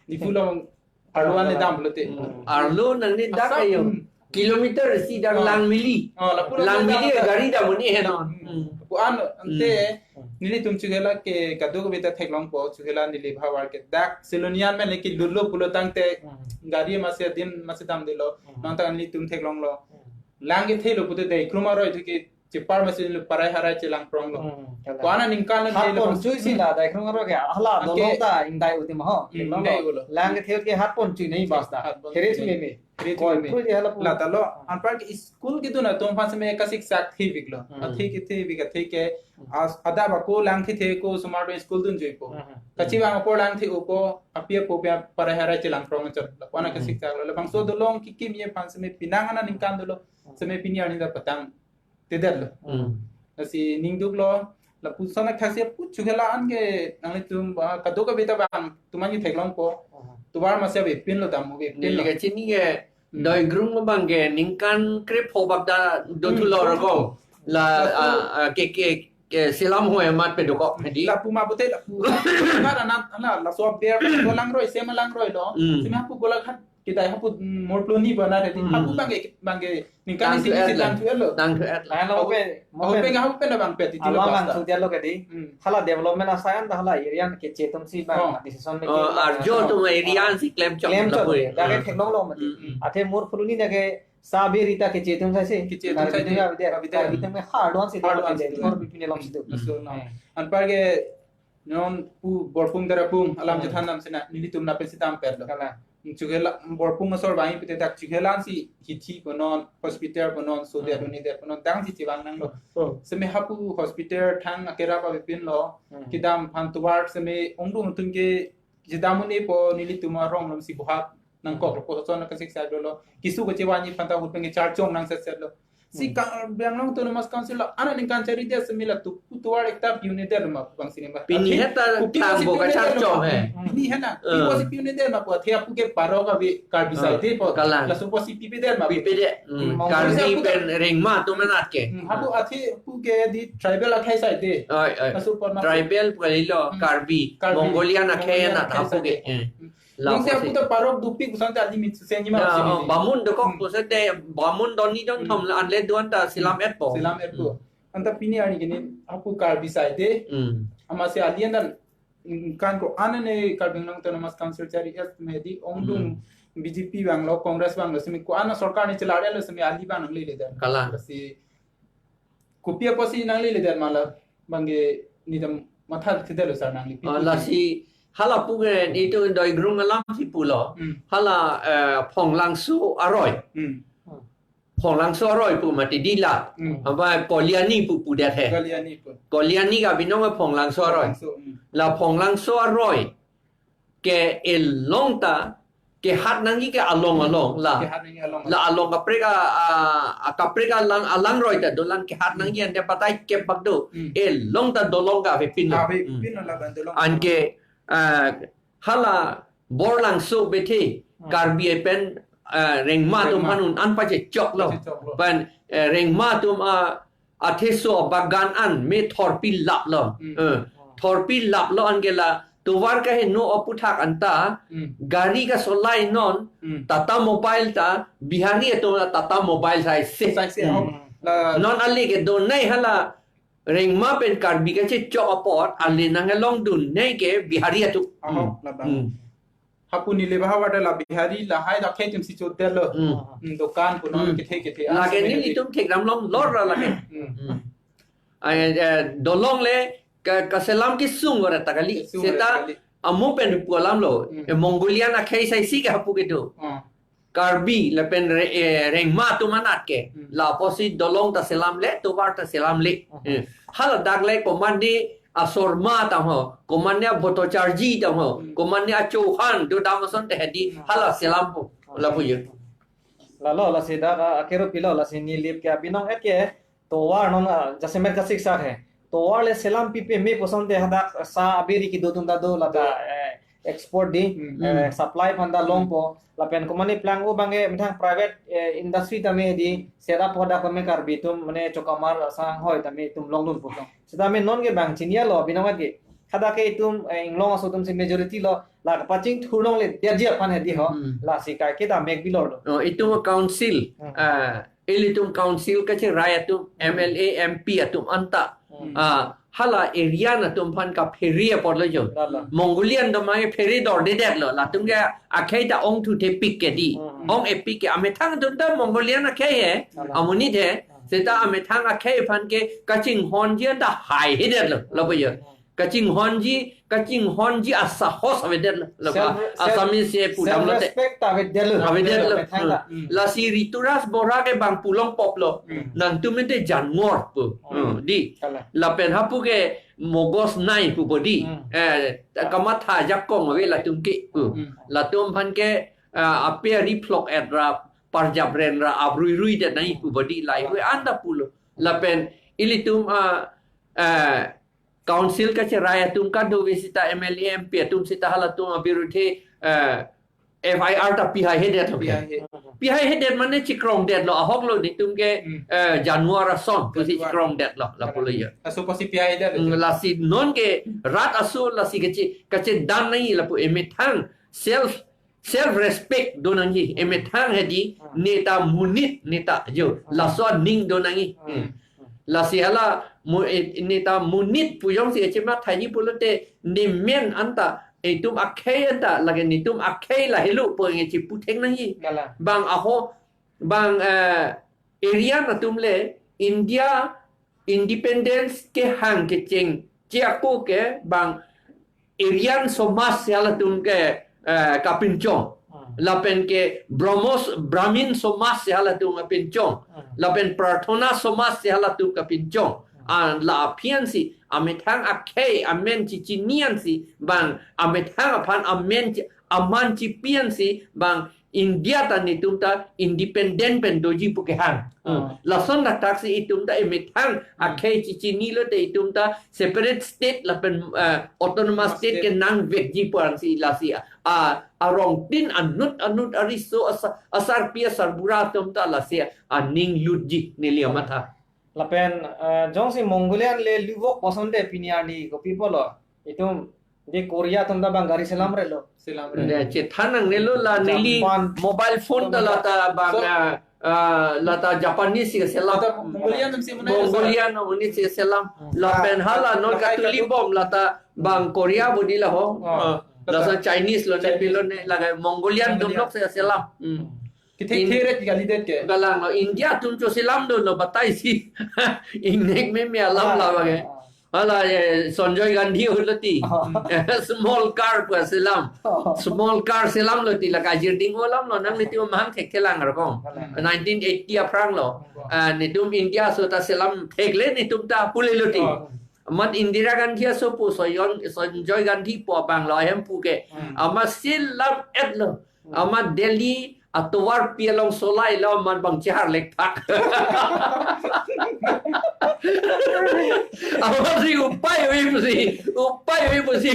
Diphu lo arlo an le dam pulote. Hmm. Arlo nangli dak Asap, ayo. Hmm. Kilometer si dak Oh. Langmili. Oh, lapu Langmili lapu gari dam muni he non. Hmm. Hmm. Pu an ante Hmm. nelitum chukela ke kado kave ta theklongpo, chukela neli bahavar ke dak Silonijan men le ke lutlo pulo tangte Hmm. gari masi din masi damdelo. Hmm. Nangta nelitum theklonglo. Hmm. Lang kethelo pulote dei kruma roi thu ke chepar masi lo parai harai chelang pronglo. Hmm, kalang. Ko-an aningkan lo Hat thelo pon pas- chui si la, dei krung aro ke, hala Anke- dolong ta ingdai uti ma ho. Hmm, Dolong ingdai lo. Ulo. Lang kethe ke hat pon chui nei basta. Hat pon Here chui chui nei. Me me. Here Koi chui me. Phu je hala pu. La ta lo, Hmm. anpar ke school kedun atum aphan si me kasik sak thivik lo. Hmm. Athe ke thivik athe ke, Hmm. as, adap ako lang thethe ko sumar do school dun juipo. Hmm, hmm. Kachevang apor lang the upo, api apo pe parai harai chelang prong chot. La ko-an Hmm. kasik sak lo. Labangso dolong kekim-e aphan si me penang an aningkan dolo. Hmm. Si me pini arni ta patang. Tedet lo. Hmm. Lasi ningduk lo, lapuson akhasi pu chukela an ke nanglitum ba kado kave ta bang tuman ni theklongpo. Hmm. Tovar masi avepin lo dam avepin Neli lo. Kachini ke Hmm. Doigrung abang ke ningkan krepho bak ta do Hmm, thulor do ko. Thulor. La, Lapu- ah, ah, ke, ke, ke selam ho emat pe dokok hedi. Lapu ma pute lapu. Karena ana laso aber laso langroi sema langroi lo. Hmm. Sema pu Golaghat kedai hapu, mm, Morphloni bana re di. Hmm. Hapu bang ke, bang ke ningkan Tang isi thu isi et la. Tang thu et lo. Tang thu et la. Lain lo Hapu, pe, hapu mopen. Pe, hapu pe na bang pe titi lo Alam basta. Ang thu dia lo ke di. Hmm. Hala development asai an ta hala area ke chetum si bang Oh. Decision making Oh, bang arjo ano. Tum area si klem chok Klem lo chok pui. Dak ke Hmm. theklong lo mati. Hmm, hmm. Athe Morphloni na ke sabi rita ke chetum sai si. Ke chetum sai si. Karbi tum ya, Karbi tum. Karbi tum ke hard one si Hard one si. Hor bipine lom si tu. Laso no. Hmm. Anpar ke non pu Borpung Darapung alam Hmm. Chethan nam sena nelitum na pensi tam per lo. Kalang. Chukela Borpung asor bang pite dak chukela si hithi punon, hospital punon, so dia Hmm. Doni dia punon, dang si chevang nang lo. Oh. Seme hapu hospital thang akerap avepin lo, Hmm. kedam aphan tovar seme ongdung tum ke kedam un-e po nelitum arong lom si buhat nangkok lo, Hmm. po son kasik sa do lo. Keso kachevang-ji aphan ta hut pen ke charchong nang set set lo. Si Hmm. Karbi Anglong Autonomous Council lo, ana ningkan chari dia semi la tu, tovar ekta pi-un-edet ma bang sini ma. Pini Tapi heta kopi tang si bo pi-un-edet kacharchong ma. He. Pini hena. Eh. Kopi si pi-un-edet ma po, athe apu ke parok ave Karbi Eh, side po. Kalang. Laso po si pipedet ma. Pipedet. Hmm. Hmm. Karbi Karbi pen Rengma atum anat ke. Hmm. Hapu athe apu ke di tribal akhai side. Oi, oi. Laso por ma. Tribal pu kali lo, Hmm. Karbi. Karbi. Mongolian akhai Mongolian anat akhai hapu ke. Side. Eh. Hmm. Lapu Nang si apu si. Ta parok dopik puson ta limit susen ni ma Ya, sini oh, ni. Bamun dokok Hmm. Puson te, Bamun doni don Hmm. Thom la anle duan ta selam Hmm. Et po. Selam et po. Hmm. Anta pini arni gini apu Karbi side. Hmm. Amatsi ali andan, mm, kan ko-an ne Karbi Anglong Autonomous Council chari-et me di ongdung Hmm. B J P bang lo, Congress bang lo, semi ko-an sorkar ni chelar lo semi ali bang nanglele dan. Kalang. Si kopi apotsi nanglele dan mala bang ke nelitum matha thedetlo sar nangli pi Oh, pu lasi hala pu ke nelitum Doigrung alam si pulo. Hmm. Hala, eh, Phonglangso aroi. Hmm. Phonglangso aroi pu mati di la. Hmm. Apa Koliani pu pudet he. Koliani pu. Koliani ka binong Phonglangso aroi. Phonglangso, hmm. La Phonglangso aroi ke elong ta kehat nangji ke along along la. Kehat nangji along La along. Along kaprek a, a, a kaprek alang, alangroi ta dolang kehat Hmm. nangji ante patai kep bak do. Hmm. Elong ta dolong ka avepin lo. Avepin Hmm. lo laban dolong. Anke, a, hala Borlangso bethe Hmm. Karbi pen, a, Rengma atum Rengma. Panun an pachechok lo. Pachechok lo. Pen, eh, Rengma atum a, atheso bagan an me thorpi lap lo. Hmm. Eh, thorpi lap lo anke la tovar kaheno aputhak anta Hmm. gari kasolai non Hmm. Tata Mobile ta Bihari atum la Tata Mobile sai se. Sai se, Hmm. oh. La Non ale ke donai hala Rengma pen Karbi kachechok apot ale nang along dun nei ke Bihari atum. Aho, Hmm. Labang. Hmm. Hapu neli bahavar ta la Bihari lahai la khe tim si chot detlo. Hmm. Hmm, dukan punon Hmm. kethe kethe. Lake Asal nelitum thekdam long lor ra lake. Hmm. Hmm. Ai, eh, dolong le ka, kaselam kesung gore ta kali. Kesung gore ta kali. Seta amu pen pu alam lo. Hmm. Eh, Mongolian akhei saisi ke hapu kedo. Hmm. Karbi lapen Re-, eh, Rengma atum anat ke. Hmm. Lapusi Dolong ta selamle, Tovar ta selamle. Hmm. Eh, haladak le komatne a Sorma tangho, komatne a Bhattacharjee tangho, hmm, komatne a Chauhan, do dam ason te hedi, hmm, hala selampo, lapu yo. Lalo, lasi dak, ah, akero pilo, lasi Nilip ke abinong et ke, Tovar non, ah, jasemet kasik sak he. Tovar le selam pipe me puson te hadak sa abiri kedo atum ta do lata, eh, export di, hmm, eh, hmm, supply aphan ta longpo. Lapen komatne plang o bang ke methang private, eh, industry ta me di set up hadak ta me Karbi atum mane chokamar sang hoi ta me itum longdunpo. Seta me non ke bang chiniya lo abinong ke. Hadak ke itum, eh, inglong aso atum si majority lo la kapachingthur longle dia dia aphan hedi ho. Hmm. Lasi kaike ta mek bilor lo. Oh, itum council, hmm, ah, ilitum council kacherai atum, M L A, M P atum anta. Hmm. Ah, hala Aryan atum aphan kaphere apor lo jo. Lalo. Mongolian do mai phere dordedetlo. Latum ke akhei ta ongthu thepik ke di. Hmm. Ong-epik ke amethang atum ta Mongolian akhei he. Lalo. Amonit he. Hmm. Seta amethang akhei aphan ke kachinghonji anta haihedetlo. Lapu yo. Hmm. Kachinghonji, kachinghonji asahos avedetlo. Self, self, Assamese si pudam lote. Self-respect ta avedetlo. Avedetlo. Avedetlo, methang ta. Hmm. Lasi Rituraj Bora ke bang pu longpoplo. Hmm. Nangtum ente janwar pu. Hmm. Hmm. Di. Kalang. Lapen hapu ke mogos nai pupo di. Hmm. Eh, kamatha jakong ave latum ke pu. Hmm. Latum aphan ke, eh, ape ari phlok-et ra, parjap ren ra, abrui rui det nai pupo di, lahei hui anta pulo. Lapen ilitum, ah, eh, council kacherai atum kadokave seta M L A, M P atum seta halatum abirudhe, eh, F I R ta pihaihedet lo. Pihaihe. Pihaihedet mane chikrongdetlo, ahok lo netum ke, hmm, eh, janwar ason, pusi, janwar, chikrongdetlo, lapu lo yo. Aso pusi pihaihedet lo. Hmm, lasi non ke rat aso lasi kache, kachedam nangji lapu emethang self, self respect do nangji, emethang hedi, hmm, neta monit neta jo, hmm, laso aning do nangji. Hmm. Hmm. Lasi hala mo-, eh, neta monit pu jongsi echemathaji pulote nemen anta, itum akhei anta, lake netum akhei lahelo pu nge chiputhek nangji. Kalang. Bang aho, bang, eh, Aryan atum le India independence kehang kecheng che ako ke bang Aryan somaj si halatum ke, eh, kapinchong. Hmm. Lapen ke Brahmos, Brahmin somaj si halatum kapinchong. Hmm. Lapen Prarthana somaj si halatum kapinchong. Hmm. Ah, la aphi ansi, amethang akhei amen chichini ansi, bang amethang aphan amen chi-, aman chipi ansi, bang India ta netum ta independent pen doji pu kehang. Hmm. Ah. Lason dak taksi itum ta emethang, hmm, akhei chichini lote itum ta separate state lapen, eh, autonomous state, state kenangvekji pu ansi lasi a, a, arongtin anut anut ariso asa-, asarpi asarbura atum ta lasi aning lutji neli amatha. Lapen, eh, jongsi Mongolian le luvok puson te pini arni kopi pulo. Itum di Korea atum ta bang gari selamrelo. Selamre. De, chethan nangnelo la neli Japan. Mobile phone ta lata bang, so, ah, ah, lata Japanese si selam. Lata Mongolian atum si mana Mongolian atum si selam. Hmm. Lapen hala non katuli bom lata bang Korea bodi la ho. Oh. Ah, lasa Chinese lo ne, Chinese, pilo ne laga Mongolian atum, Mongolian, nok si selam. Hmm. Kithek in-, theret kalidet ke. Kalang lo, India atum cho selamdunlo batai si. Ingnek meme alam, ah, la bang ke. Ah. Hala, eh, Sanjay Gandhi ahut lo ti. Ah. Small car pu selam. Ah. Small car selamlo ti la kajir ding alam lo, nang netum mahang thekthelang arkom. Ah. Nineteen eighty aphrang lo. Ah. Ah, netum India aso ta selam thekle netum ta pule lo ti. Ah. Amat Indira Gandhi aso pu Soyon-, Sanjay Gandhi pu abang lo ahem pu ke. Hmm. Amat selam-etlo. Amat Delhi atovar pi along solai lo amat bang chehar lekthak. Amat si upai ave pusi, upai ave pusi.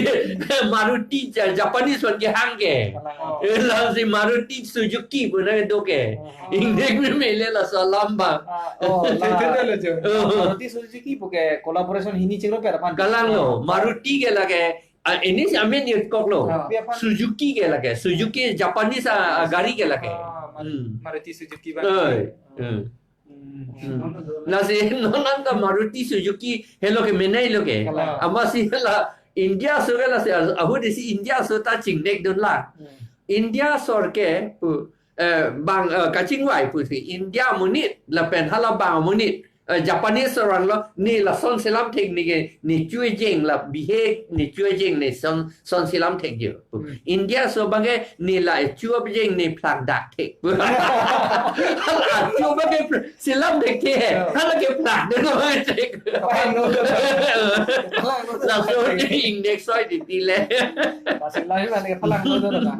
Maruti ja-, Japanese wan kehang ke. Oh. Eh, la si Maruti Suzuki pu nangdo ke. Oh. Ingnek meme le laso alam bang. Ah, oh, la. Itu dah lah, Jo. Oh. Maruti Suzuki pu ke collaboration hini chingro per aphan. Kalang lo, Maruti ke lake, ah, ini si amen irkok lo. Ah. Suzuki ke lake, Suzuki Japanese, ah, gari ke lake. Ah, Mar-, hmm, Maruti Suzuki bang. Oi, hmm. Hmm. Hmm. Lasi non anta Maruti Suzuki helo ke menei lo ke. Kalang. Amat si la India aso ke lasi ahut isi India aso ta chingnekdun la. Hmm. India asor ke pu, eh, bang, eh, kachingvai pusi India amonit lapen hala bang amonit. eh, Japanese arlo, ne lason selam thek ne ke, ne chu ejeng la bihek, ne chu ejeng ne son, son selam thek jo. Hmm. India aso abang ke, ne la chu abjeng ne phlak dak thek. Hala chu abang ke pl-, selam thek ke, ya, hala ke phlak ne lo thek. Phlak no. Phlak no. Laso ne index soi di di le. Lasi lahi mane phlak no do na.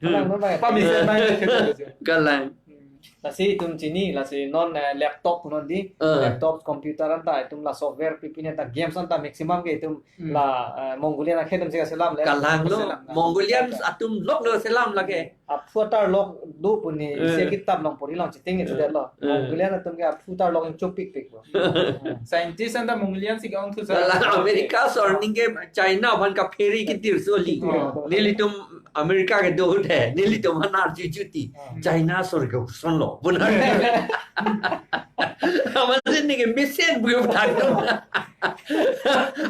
Phlak no ba. Pa mesen ba ke. Kalang. Hmm. Lasi itum chini, lasi non, eh, laptop non di, eh, laptop, computer anta, itum la software pipi anta, games anta maximum ke itum, hmm, la, eh, Mongolian akhei atum si kaselam le. Kalang lo, kaselam na. Mongolian atum lok lo selam lake. Aphu atarlok do pu ne, eh, isi kitap along pori along chiting ne, eh, chudet lo. Eh. Mongolian atum ke aphu atarlok ingchopik pik lo. Scientist anta Mongolian si ke-ong thu sa. Kalang, America asor ning ke China aphan kaphere kitir soli. Oh. Nelitum America kedo te, nelitum aphan arju chuti. Ah. China asor ke koson lo. Benar. Amat sih ne ke mesen pu thak.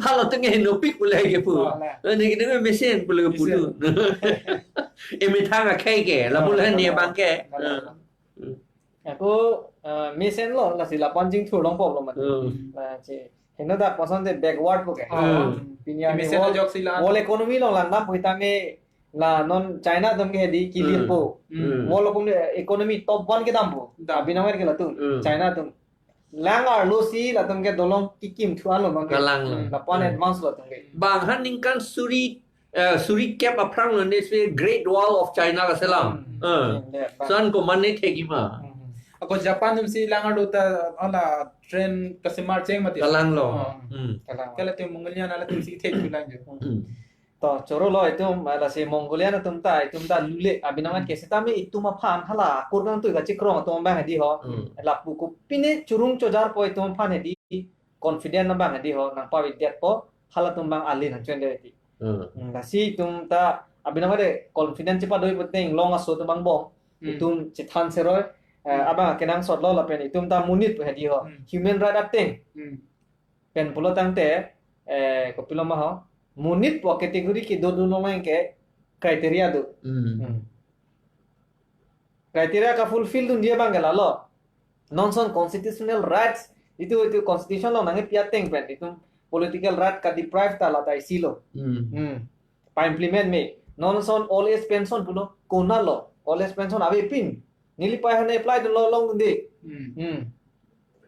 Halatum ke henopik pu le kepu. Oh, la. Ne ke ne mesen pu le kepu. Mesen. Emethang akhei ke, la pu le, oh, ne abang ke. La, la, la. Hmm. Ako, eh, mesen lo, lasi lapu-an jingthur long pop lo mati. Hmm. Lasi henodak koson te backward pu ke. Hmm. Pini arni mesen world, ajok si la. World economy along langdam pu tame la non China atum ke hedi kilir, hmm, po. Hmm. World economy, economy top one kedam po. Dam. Abinang ke latum. Hmm. China atum. Lang arlo si latum ke dolong kikim thu-an lo abang ke. Kalang lo. Hmm. Lapu-an, hmm, advance lo latum ke. Bang aphan ningkan suri, eh, suri kep aphrang lo ne si Great Wall of China kaselam. Hmm. Eh. Hmm, ya, bang. Lason komat ne thekji ma. Hmm. Ako Japan atum si lang arlo ta hala train kasemar cheng mati. Kalang lo. Oh. Hmm. Kalang. Ke latum Mongolian halatum si thek thu lang jo. Hmm. To, choro lo itum, ah, lasi Mongolian atum ta, itum ta lule, abinangan, hmm, ke setame itum aphan hala akur kangtui kachikrong atum abang hedi ho. Hmm. Lapu kopine churung chojar po itum aphan hedi, confident abang hedi ho, nangpavedetpo, halatum abang ale nangchonde hedi. Hmm. Hmm, lasi itum ta, abinangan de confident chepadoi puteng long aso atum angbong, hmm, itum chethan seroi, eh, hmm, abang kenangsot lo lapen itum ta monit pu hedi ho. Hmm. Human right ateng. Hmm. Pen pulo tangte, eh, kopilo ma ho, monit pu category kedodun along ke criteria do. Hmm. Hmm. Criteria kafulfill dunji abang ke lalo. Non ason constitutional rights, itum, itum constitution along nangkepi ateng pen, itum political right kadeprive ta la ta isi lo. Hmm. Hmm. Pa-implement me. Non ason old age pension pulo, konat lo. Old age pension avepin. Neli pai hane apply dunlo longdunde. Hmm. Hmm.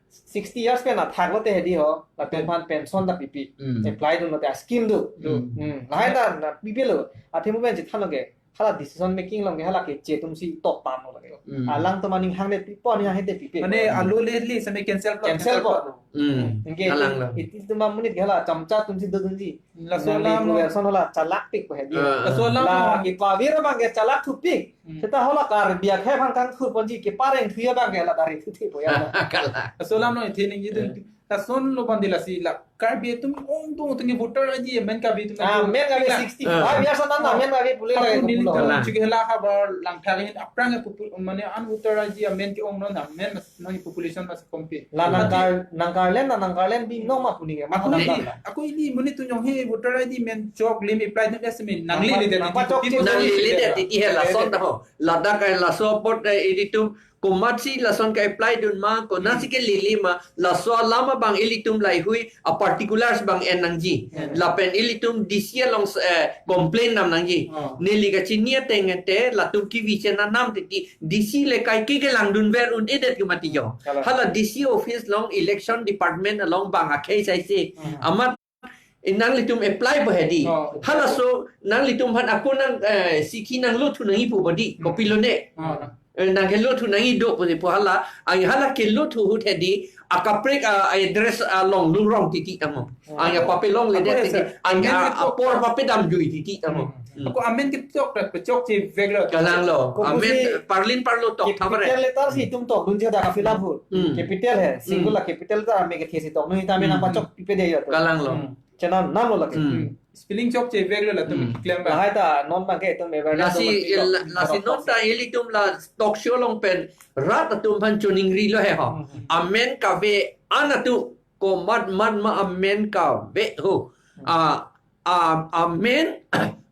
Sixty years pen athak lote hedi ho, latum, hmm, aphan pension ta pipi. Hmm. Apply dunlote a-scheme do. Do. Hmm. Hmm. Lahai ta na pipe lo. Athe mo pen chethan lo ke. Hala decision making along ke hala keche atum si tok pam lo ke. Hmm. Alangtum aning hangdet pipo, aning hangdet pipe. Mane alo le le same cancel po. Cancel po. Hmm. Anke kalang lo. Iti atum amonit ke hala chamcha atum si dodunji. Laso alam, nangli pu version hala chalakpik pu hedi. Ah, ah. Laso alam la, no, kepavir abang ke chalak thupik. Hmm. Seta hala Karbi akhei aphan kangthur ponji, kepareng thu abang ke la dari thu thi po ya. Kalang. Laso alam no ithi ningje dun. Eh. Lason lo bandi lasi la Karbi atum ongdung atum ke voter I D amen kave atum. Ah, amen kave, pila, sixty-five years an, ah, amen kave pule. Ako kave neli pulo. Kalang. Chike hala habar Langpher ahin aphrang ke popu-, mane an voter I D amen ke-ong non amen mas non population mas kompe. La, nangkar, nangkarlen, na nangkarlen binong ma pu ne ke. Ako, ma ili, dam dam. Ako ili monit atum jong he voter I D amen choklim apply dun ase amen. Nangli, nangpa-, le det nangpachok titi, chik. Nangli le det titi he lason ta ho. Ladak ai laso apot, eh, ilitum komatsi lason ke-apply dun ma, konatsi, hmm, kelele ma, laso alam abang ilitum laheihui a-particulars abang en nangji. Hmm. Lapen ilitum D C along, eh, complain nam nangji. Oh. Neli kachini ateng ente, latum kevi chenam titi, D C le kaike kelangdun ver un-edet ke mati jo. Kalang. Hala D C office along election department along bang akhei saise. Hmm. Amat, eh, nanglitum apply po hedi. Oh. Halaso nanglitum aphan ako nang, eh, sikhi nanglo thu nangji pu badi. Hmm. Kopilo ne. Oh. Eh, nangkelo thu nangji do pu si pu hala, ang hala kelo thu ahut hedi, akaprek, ah, address, ah, along lungrong titi tamo. Oh. Ang apa pelong le, ako det titi, sir, ang, amen ah, ketok, apor apa pedam jui titi tamo. Hmm. Hmm. Ako amen ketok, pechokche vek lo. Kalang lo. Ko amen pusi parlin parlo tok thamre. Capital letter si itum tokdunji dak ka-fill up ahut. Hmm. Capital he, hmm, singular capital ta amen kethe si tokdun, ita amen, hmm, nangpachok pipe de yo to. Kalang lo. Hmm. Chenam nam lo lake. Hmm. Spelling chokche vek lo latum, hmm, keklem abang. Lahai ta non abang ke itum awareness, lasi, lo mati lo. La-, lasi non ta ilitum la talk show along pen rat atum aphan choningri lo he ho. Hmm. Amen kave an atum komat mat ma amen kave ho. Hmm. A, a, amen,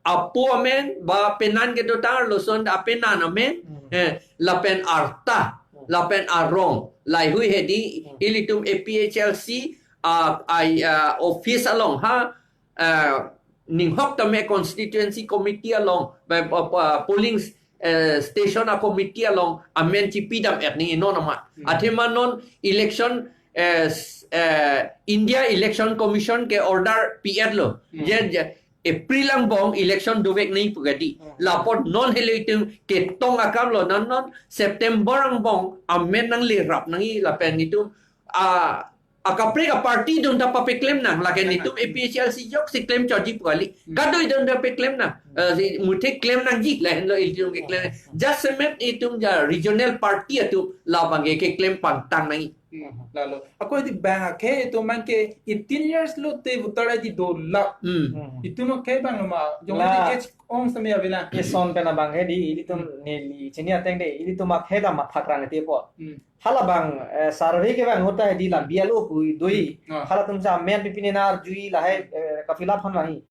apo amen, ba penan kedo ta arloson apenan amen, hmm, eh, lapen arta. Hmm. Lapen arong, laheihui hedi, Hmm. ilitum A P H L C, ah, ai, ah, office along ha, ah, ninghok tame constituency committee along, ba, ba, ba, polling, eh, station a committee along, amen chipidam et nangji non amat. Hmm. Athema non election, eh, s-, eh, India Election Commission ke order pi-etlo. Hmm. Je, je, April angbong election dovek nangji pu kedi. Hmm. Lapot non helo itum ketong akam lo, non non September angbong amen nangle rap nangji lapen itum a, akaprek a party dun ta papeklem nang, lake Hmm. itum A P H L C joksi klem chotji pu kali. Hmm. Kadokave dun ta peklem nang. Hmm. Eh, si muthe klem nangji, lahenlo itum keklem. Hmm. Jasemet itum ja regional party atum labang ke keklem pangtang nangji. Hmm, lalo. Ako di bang akhei atum abang ke eighteen years lote voter I D dolap. Hmm. Hmm. Itum akhei abang lo ma, jong La- di age ong sami avela. Eson pen abang ke di, ilitum Hmm. neli chini ateng de, ilitum akhei ta mathakran ete po. Hmm. Halabang, eh, survey kevang ahut ta di la B L O pu doi. Ah. Halatum sa amen pipine nar jui lahei, eh, kafilap han lahi.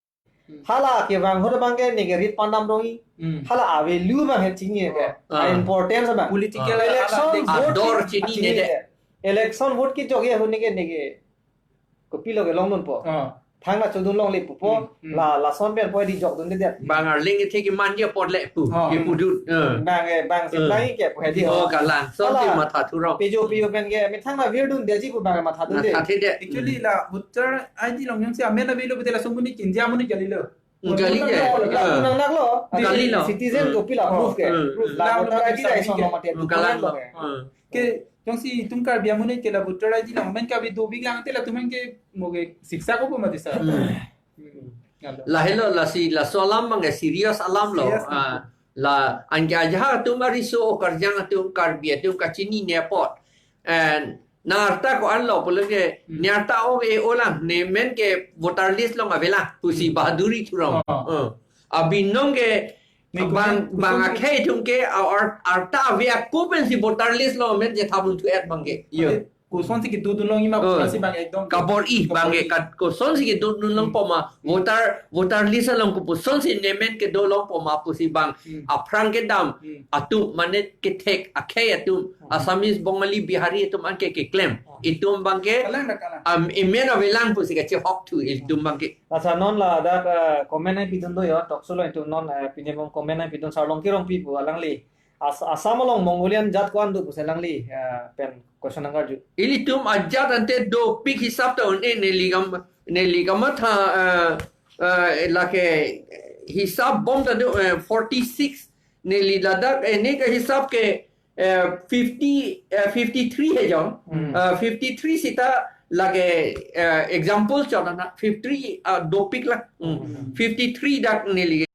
Hmm. Hala kevang ahut abang ke neke rit pandam dongji. Hmm. Hala ave lu abang he chini ke. Ah. A importance abang. Political Ah. election hala vote ador ki chini chini nede. ke. Election vote kejokji ahut neke, neke kopilo kelongdunpo. Ah. Thangta chodun longle pupo. Hmm, hmm. La, lason pen po di jokdunde det. Bang arling ithek iman dia pot le pu. Ah. Ye pudut. Eh. Bang, eh, bang Eh. seplai ke po hedi Oh, ho. Kalang. Son Hala. ti matha thurong. Pejo, pejo pen ke, methang la virdunde ji pu bang mathadunde. Matha thedet. Actually, Hmm. la voter I D along jongsi amen avelo pute laso amonit kinja amonit kalilo. Hmm, kali Nang je. naklo, Eh. nang naklo. Kalilo. Citizen Hmm. kopilo proof ke. Hmm. Proof. La La voter I D la ison lo mate Hmm, kalang document lo. lo ke. Hmm. Ke, jongsi itum Karbi amonit ke la voter I D along amen kave dovek lang te latum abang ke mo ke siksa ko pu mati sa. Hmm. Hmm. Lalo. Lahelo lasi laso alam abang ke serious alam lo. Serious Ah, lo. La anke ajahak atum ariso okarjang atum Karbi atum kachinine apot. And nang arta ko-an lo pulo ke Hmm. ne arta o e olang ne men ke voter list along avelang pusi Hmm. bahaduri thurong. Ah. Eh. Abinong ke Ne bang, kumen, bang kumen akhei atum ke ar-, arta ave ako pensi voter list along amen chethabunthu et abang ke. Yo. Ate, kosonsi kedodun longji ma Oh. pusi bang ekdom. Kabor-i abang ke Kabor-i. kat-, kosonsi kedodun longpo ma. Hmm. Voter, voter list along kosonsi ne men kedo longpo ma pusi bang. Hmm. Aphrang kedam. Hmm. Atum mane kethek akhei atum. Hmm. Assamese, Bongali, Bihari atum anke keklem. Hmm. Itum abang ke Kalang dak kalang. am, amen avelang pusi kachehok thu itum abang ke. Asa non ladak, eh, comment nangpidun do yo, talk show along itum non, eh, pini abang comment nangpidun Sarlongki Rongpi pu alangli. As-, Assam along Mongolian jat ko-an do pusi alangli, eh, pen question nangkarju. Ilitum ajat ante dopik hisap ta un-e neli kam-, neli kamatha, eh, eh, lake hisap bom ta do, eh, forty-six neli ladak, eh, ne kahisap ke eh, fifty, eh, fifty-three he jong. Hmm. Eh, fifty-three sita lake, eh, example chot na, fifty-three, ah, dopik la. Hmm. Hmm. Fifty-three dak neli,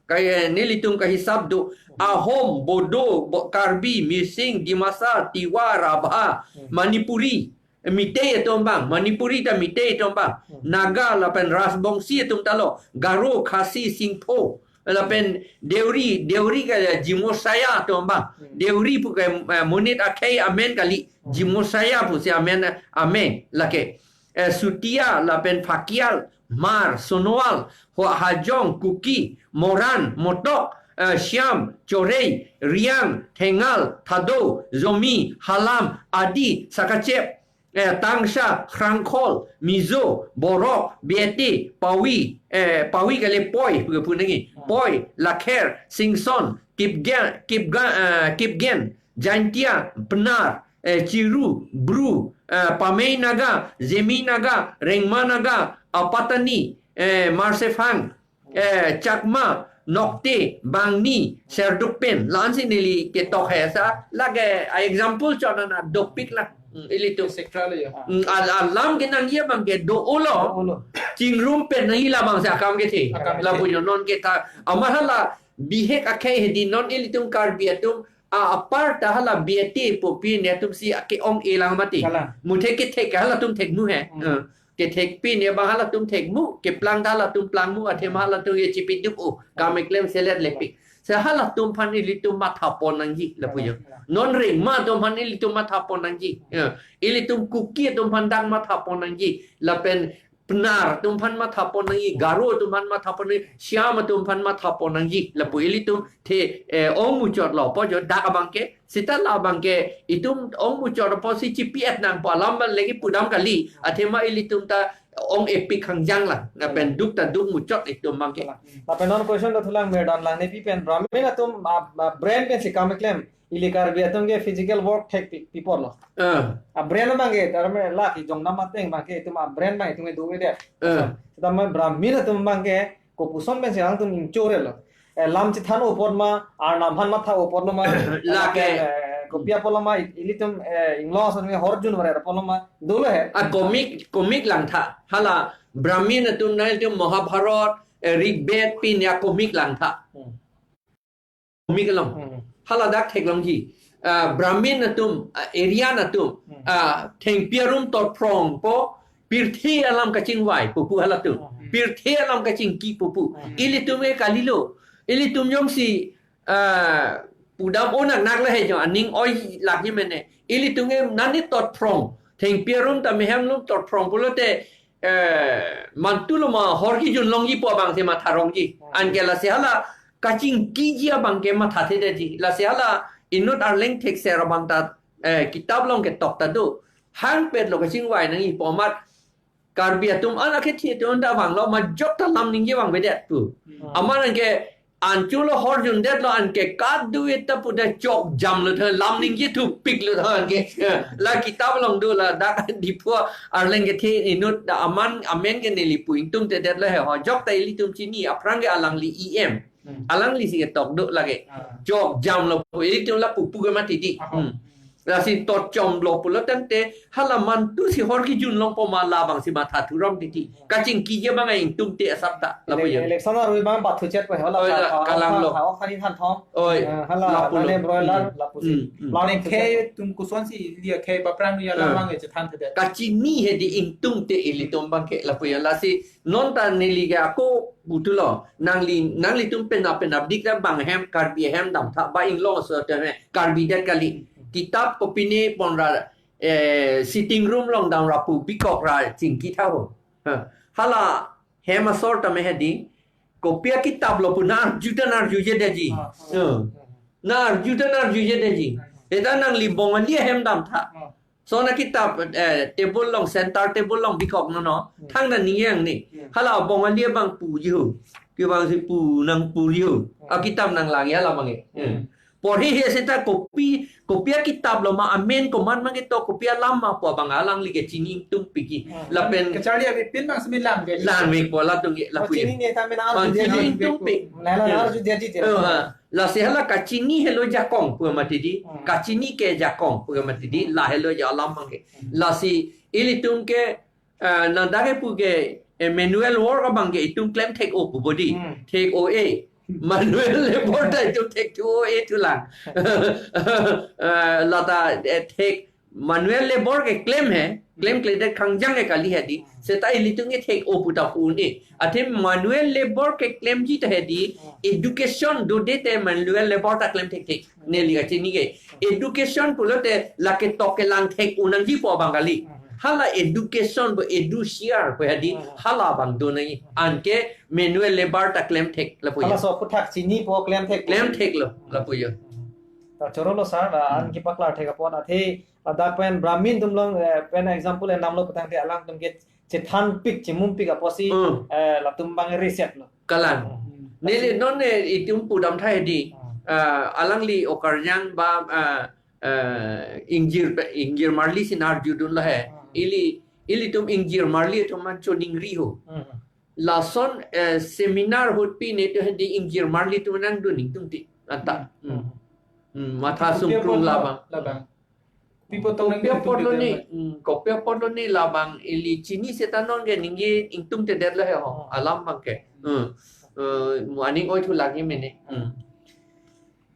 kai, eh, nelitum kahisap do. Ahom, Bodo, Bo-, Karbi, Mising, Dimasa, Tiwa, Rabha, Hmm. Manipuri, Meitei atum abang, Manipuri ta Meitei atum abang, Hmm. Naga lapen Rajbongsi atum ta lo, Garo, Khasi, Singpho, lapen Deuri, Deuri ke Jimo Saya atum abang. Hmm. Deuri pu ke, eh, monit akhei amen kali. Hmm. Jimo Saya pusi amen, amen lake. Eh, Sutia lapen Phakial, Hmar, Sonowal, Hua-, Hajong, Kuki, Moran, Motok, eh, Shyam, Chorei, Riang, Thengal, Thado, Zomi, Halam, Adi, Sakachep, eh, Tangsha, Khrangkhol, Mizo, Borok, Biati, Pawi, eh, Pawi kali Poi, pu, pu nangji. Hmm. Poi, Lakher, Singson, Kipgen, Kipga-, eh, Kipgen, Jaintia, Pnar, eh, Chiru, Bru, eh, Pamei Naga, Zemi Naga, Rengma Naga, Apatani, eh, Marsephang, eh, Chakma, Nokte, Bangni, Serduk pen, la-ansi neli ketok he sa, lake, ah, example chot na dopik la. Hmm, ilitum. Et cetera le ya. Hmm, al-, alam ke nangji abang ke do-o lo. Do-o lo. Chingrum pen nangji labangsi akam kethe. Akam kethe. Lapu jo non ketha. Amat hala bihek akhei hedi non ilitum Karbi atum a, apar ta hala Biati pu pi ne atumsi ake-ong-e lang mati. Kalang. Muthe kethek ke halatum thekmu he. Hmm. Eh. Kethek pi ne abang halatum thekmu, keplang ta halatum plangmu, athema halatum ye chipidup-o, kam eklem selet lepik. Se halatum aphan ilitum mathapon nangji, lapu jo. Kalang, kalang. Non Rengma atum aphan ilitum mathapon nangji. Ya. Ilitum Kuki atum aphan dak mathapon nangji. Lapen Pnar atum aphan matha pon nangji, Garo atum aphan matha pon nangji, Shyam atum aphan matha pon nangji. Lapu ilitum the, eh, ong muchot lo pu jo dak abang ke, seta la abang ke, itum ong muchot apotsi chipi-et nangpo alam abang lagi pudam kali. Athema ilitum ta ong-epik hangjang lang. Lapen duk ta duk muchot itum abang ke. Lapen non question ta thulang Merdan lang, nepi pen Brahmin atum, ah, ah, brain pensi kam keklem. Ili Karbi atum ke physical work thek pi, pi apotlo. Ah. A brain abang ke, tarmane la kejong nam ateng abang ke itum a brain abang itum ke do-edet. Ah. Seta ma Brahmin atum abang ke kopuson pensi alangtum ingchorelo. Eh, lam chethan apot ma, Arnam aphan matha apotlo ma, la ke, eh, kopi apotlo ma, i-, ilitum, eh, inglong ason ke horjun vare apotlo ma, dolo he. A comic, comic langtha. Hala Brahmin atum nangtum Mahabharat, eh, Rig Ved pen ya comic langtha. Hmm. Comic along. Hmm. Hala dak theklongji. Ah, Brahmin atum, ah, Aryan atum, Hmm. ah, thengpi arum torphrongpo, pirthe alam kachingvai pu pu halatum. Hmm. Pirthe alam kachingki pu pu. Hmm. Ilitum ke kalilo. Ilitum jongsi, ah, pudam onak nak le he jo, aning oi lagi mene. Ilitum ke nani torphrong. Thengpi arum ta mehem arum torphrong pulote, eh, mantu lo ma hor kejun longji pu abangsi matha rongji. Hmm. Anke lasi hala kachingkiji abang ke mathathedetji. Lasi hala inut arleng thekser abang ta, eh, kitap along ketok ta do. Hangpet lo kachingvai nangji pu amat Karbi atum an akethe atum ta vanglo ma jok ta lam ningje vangvedet pu. Hmm. Amat anke anchot lo horjundetlo anke kadu-et ta pu ta chokjamlo tha lam ningje thupiklo tha anke. La kitap along do la dak Diphu arleng kethe inut ta amen amen ke neli pu ingtungtedetlo he ho jok ta ilitum chini aphrang ke alangli E M. Hmm. Alanglisi ketok do lake. Ah. Chokjamlo pu ilitum la pu pu ke mati di. Ah. Hmm. Lasi torchomlo pulo tangte hala mantusi hor kejun longpo ma labangsi matha thu rong titi. Kachingkiji abang ingtungte asap ta. Lapu Ele-, yo. Election arui abang bathu chet pu hala Oi, tha-, la, tha-, kalang tha-, lo. Tha-, ok thani than thong. Oi, Eh, hala lapu lo. Nale broiler Hmm. lapusi. Hmm, hmm. Lapu Ningkhe tum kosonsi liya khe baprang ya Hmm. lamang e chethanthedet. Kachini hedi ingtungte ilitum abang ke lapu yo lasi non ta neli ke ako putulo. Nangli, nanglitum penap penapdik ta bang hem, Karbi hem damtha, ba inglong aso atum he, Karbi det kali. Kitap kopine ponra, eh, sitting room along damra pu bikok ra chingkitha ho. Ha. Hala hem asor tame hedi, kopi akitap lo pu na arju ta na arjujedetji. Ah. Hmm. Na arju ta na arjujedetji. Eta nangli Bongali hem damtha. Ah. Lason akitap, eh, table along, center table along bikok no no. Hmm. Thang na niyang ni. Hmm. Hala Bongali abang puji ho. Kevangsi pu nang puji ho. Hmm. Akitap nanglang ya lamang e. Hmm. Hmm. Porhi he seta kopi, kopi akitap lo ma amen komat ma ketok kopi alam ma pu abang alangli ke chini ingtungpikji. Hmm. Lapen Kacharli abi pin bang semi lang ke. Lang me pu latum ke Oh, lapu chini ye. Ne ta mena Bang arju dia chini arju ingtungpik. Nela Hmm. arju dia ji dia. Oh, ha. Lasi hala kachini helo jakong pu mati di, Hmm. kachini ke jakong pu mati di, Hmm. la helo ja alam abang ke. Hmm. Lasi ilitum ke, eh, na dak kepu ke, eh, manual work abang ke itum klem thek-o pu bodi. Hmm. Thek-o e. Manual labor ta itum thekthu-o e thulang. Eh, lata, eh, thek manual labor keklem he, klem kledet khangjang ke kali hedi. Seta ilitum ke thek-o pu ta pu un-e. Athe manual labor keklemji ta hedi, education dodete manual labor ta klem thekthek. Neli kachini ke. Education pulote la ketok kelang thek-o nangji pu abang kali. Hala education pu edu siar pu hedi, hala abang do nangji. Anke manual labor ta klem thek lapu Hala ye. So aphuthak chinipo klem thek. Klem theklo lapu ye. Ta chorolo sir, la an Hmm. kepaklar thek apot athe ladak pen Brahmin atum along, eh, pen example endamlo pu tangte alangtum ke chethanpik chemumpik apotsi, Hmm. eh, latum abang reset lo. Kalang. Hmm. Neli non ne itum pudamtha hedi, Hmm. ah, alangli okarjang ba, ah, ah, ingjir pe, ingjir marli si na arjudunlo he. Hmm. Ili, ilitum ingjir marli atum an choningri ho. Hmm. Lason, eh, seminar ahut pi netum hedi ingjir marli atum nangdun ingtungte anta. Hmm. Hmm. Hmm, matha Kopi apot sungkrung lo labang. Labang. Kopi apot lo ne, hmm, kopi apot lo ne labang ili chini seta non ke ningje ingtungtedetlo he ho. Hmm. Alam abang ke. Hmm. Eh, mo aning oi thu lagi mene. Hmm.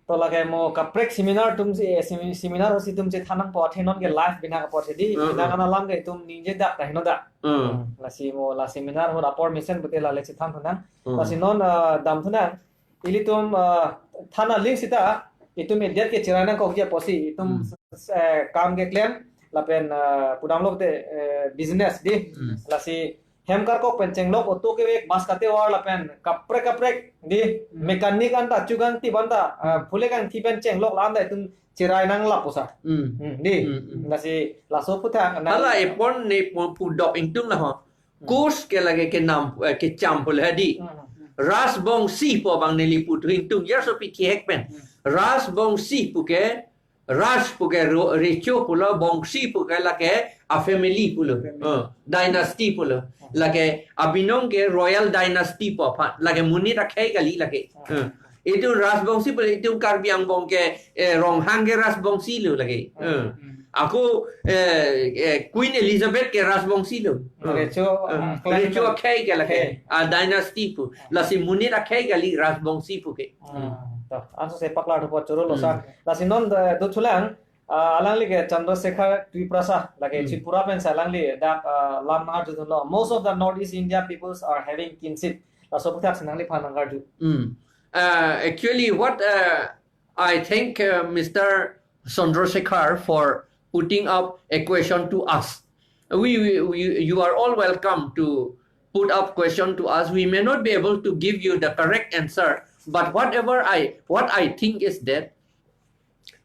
To lake mo kaprek seminar atumsi, eh, semi-, seminar ahutsi itum chethan nangpo athe non ke live bina kapo hedi, Hmm, bina hmm. Kana alam ke itum ningjedak ta henodak. Hmm. Hmm, lasi mo la seminar ahut apor mesen pute la le chethan thunang. Hmm. Lasi non, ah, damthunang. Ilitum, ah, than aling seta itum edet ke cherai nangkokji apotsi itum Hmm. s-, s-, eh, kam keklem lapen, ah, pudamlo pute, eh, business di. Hmm. Lasi hem karkok pen chenglok, auto kevek, bus katevar lapen kaprek kaprek di, mechanic anta chugang ti banta, ah, phule kangthi pen chenglok la anta itum cherai nanglap pusa. Hmm. Hmm, di. Hmm, hmm. Lasi laso aphuthak na. Hala epon ne pon pudok ingtung la ho. Hmm. Kurs ke lake kenam, eh, kecham pule hadi. Hmm. Rajbongshi pu abang neli puthu ingtung, ya so pi thihek pen. Hmm. Rajbongshi pu ke, Raj pu ke ro-, recho pulo, Bongshi pu ke lake a family pulo. Family. Eh, dynasty pulo. Hmm. Lake abinong ke royal dynasty pu aphan. Lake monit akhei kali lake. Hmm. Eh. Itum Rajbongshi pulo, itum Karbi Anglong ke, eh, Ronghang ke Rajbongshi lo lake. Hmm. Eh. Ako, eh, eh, Queen Elizabeth ke Rajbongshi lo. Recho, eh, ah, clan recho akhei ke lake. Akhei. A dynasty pu. Lasi monit akhei kali Rajbongshi pu ke. Hmm. To, anso se paklar thupo choro lo sa. Hmm. Lasi non, eh, dothulang, ah, alangli ke Chandrasekhar Tiprasa, lake, hmm, Tripura pensi alangli dak, ah, lam nangarjudunlo. Most of the Northeast India peoples are having kinship. Laso aphuthak si nangliphan nangkarju. Hmm. Uh, actually, what, uh, I thank, uh, Mister Chandrasekhar for putting up a question to us. We, we, we, you are all welcome to put up question to us. We may not be able to give you the correct answer, but whatever I, what I think is that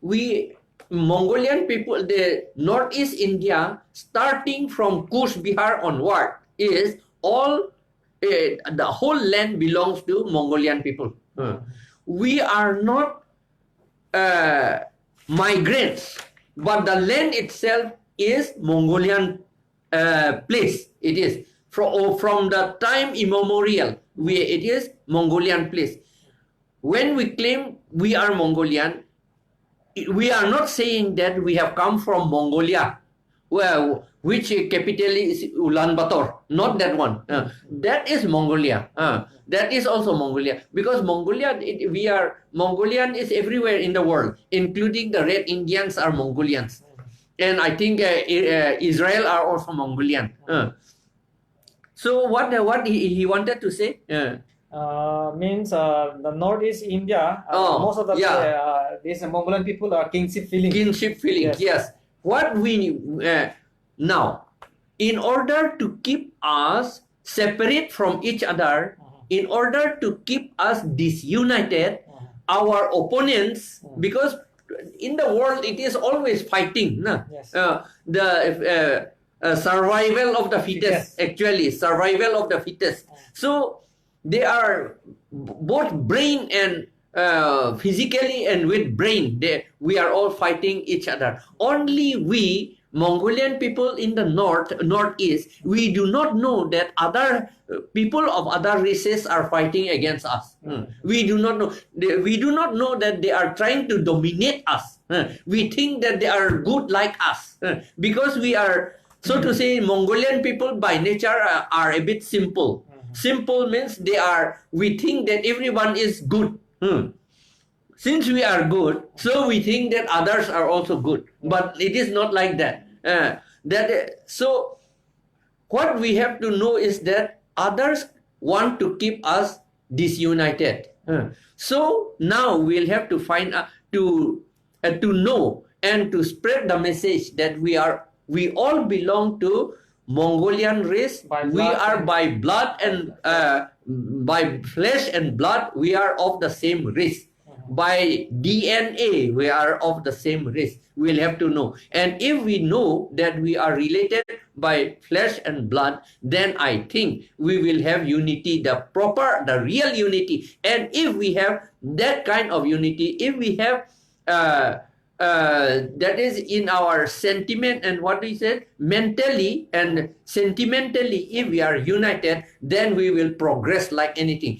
we Mongolian people, the Northeast India, starting from Cooch Behar onward, is all, eh, the whole land belongs to Mongolian people. Uh, we are not, uh, migrants, but the land itself is Mongolian, uh, place. It is from, from the time immemorial, we, it is Mongolian place. When we claim we are Mongolian, we are not saying that we have come from Mongolia, well, which capital is Ulaanbaatar, not that one. Uh, that is Mongolia. Uh, that is also Mongolia. Because Mongolia, it, we are, Mongolian is everywhere in the world, including the Red Indians are Mongolians. And I think, uh, I-, uh, Israel are also Mongolian. Uh, so what, uh, what he, he wanted to say? Uh, Uh, means, uh, the Northeast India, uh, oh, most of the, yeah, uh, these Mongolian people are kinship feeling. Kinship feeling, yes, yes. What we, uh, now, in order to keep us separate from each other, uh-huh, in order to keep us disunited, uh-huh, our opponents, uh-huh, because in the world it is always fighting, na? Yes. Uh, the, uh, uh, survival of the fittest, fittest, actually, survival of the fittest. Uh-huh. So, they are b-, both brain and, uh, physically and with brain, they, we are all fighting each other. Only we, Mongolian people in the north, northeast, we do not know that other, uh, people of other races are fighting against us. Hmm. We do not know. They, we do not know that they are trying to dominate us. Hmm. We think that they are good like us. Hmm. Because we are, so to say, Mongolian people by nature are, are a bit simple. Mhm. Simple means they are, we think that everyone is good. Hmm. Since we are good, so we think that others are also good. But it is not like that. Uh, that, uh, so what we have to know is that others want to keep us disunited. Uh, so now we'll have to find out, to, uh, to know and to spread the message that we are, we all belong to Mongolian race. By blood. We are by blood and, uh, by flesh and blood, we are of the same race. Mhm. By D N A, we are of the same race. We'll have to know. And if we know that we are related by flesh and blood, then I think we will have unity, the proper, the real unity. And if we have that kind of unity, if we have, uh, uh, that is in our sentiment and what we said, mentally and sentimentally, if we are united, then we will progress like anything.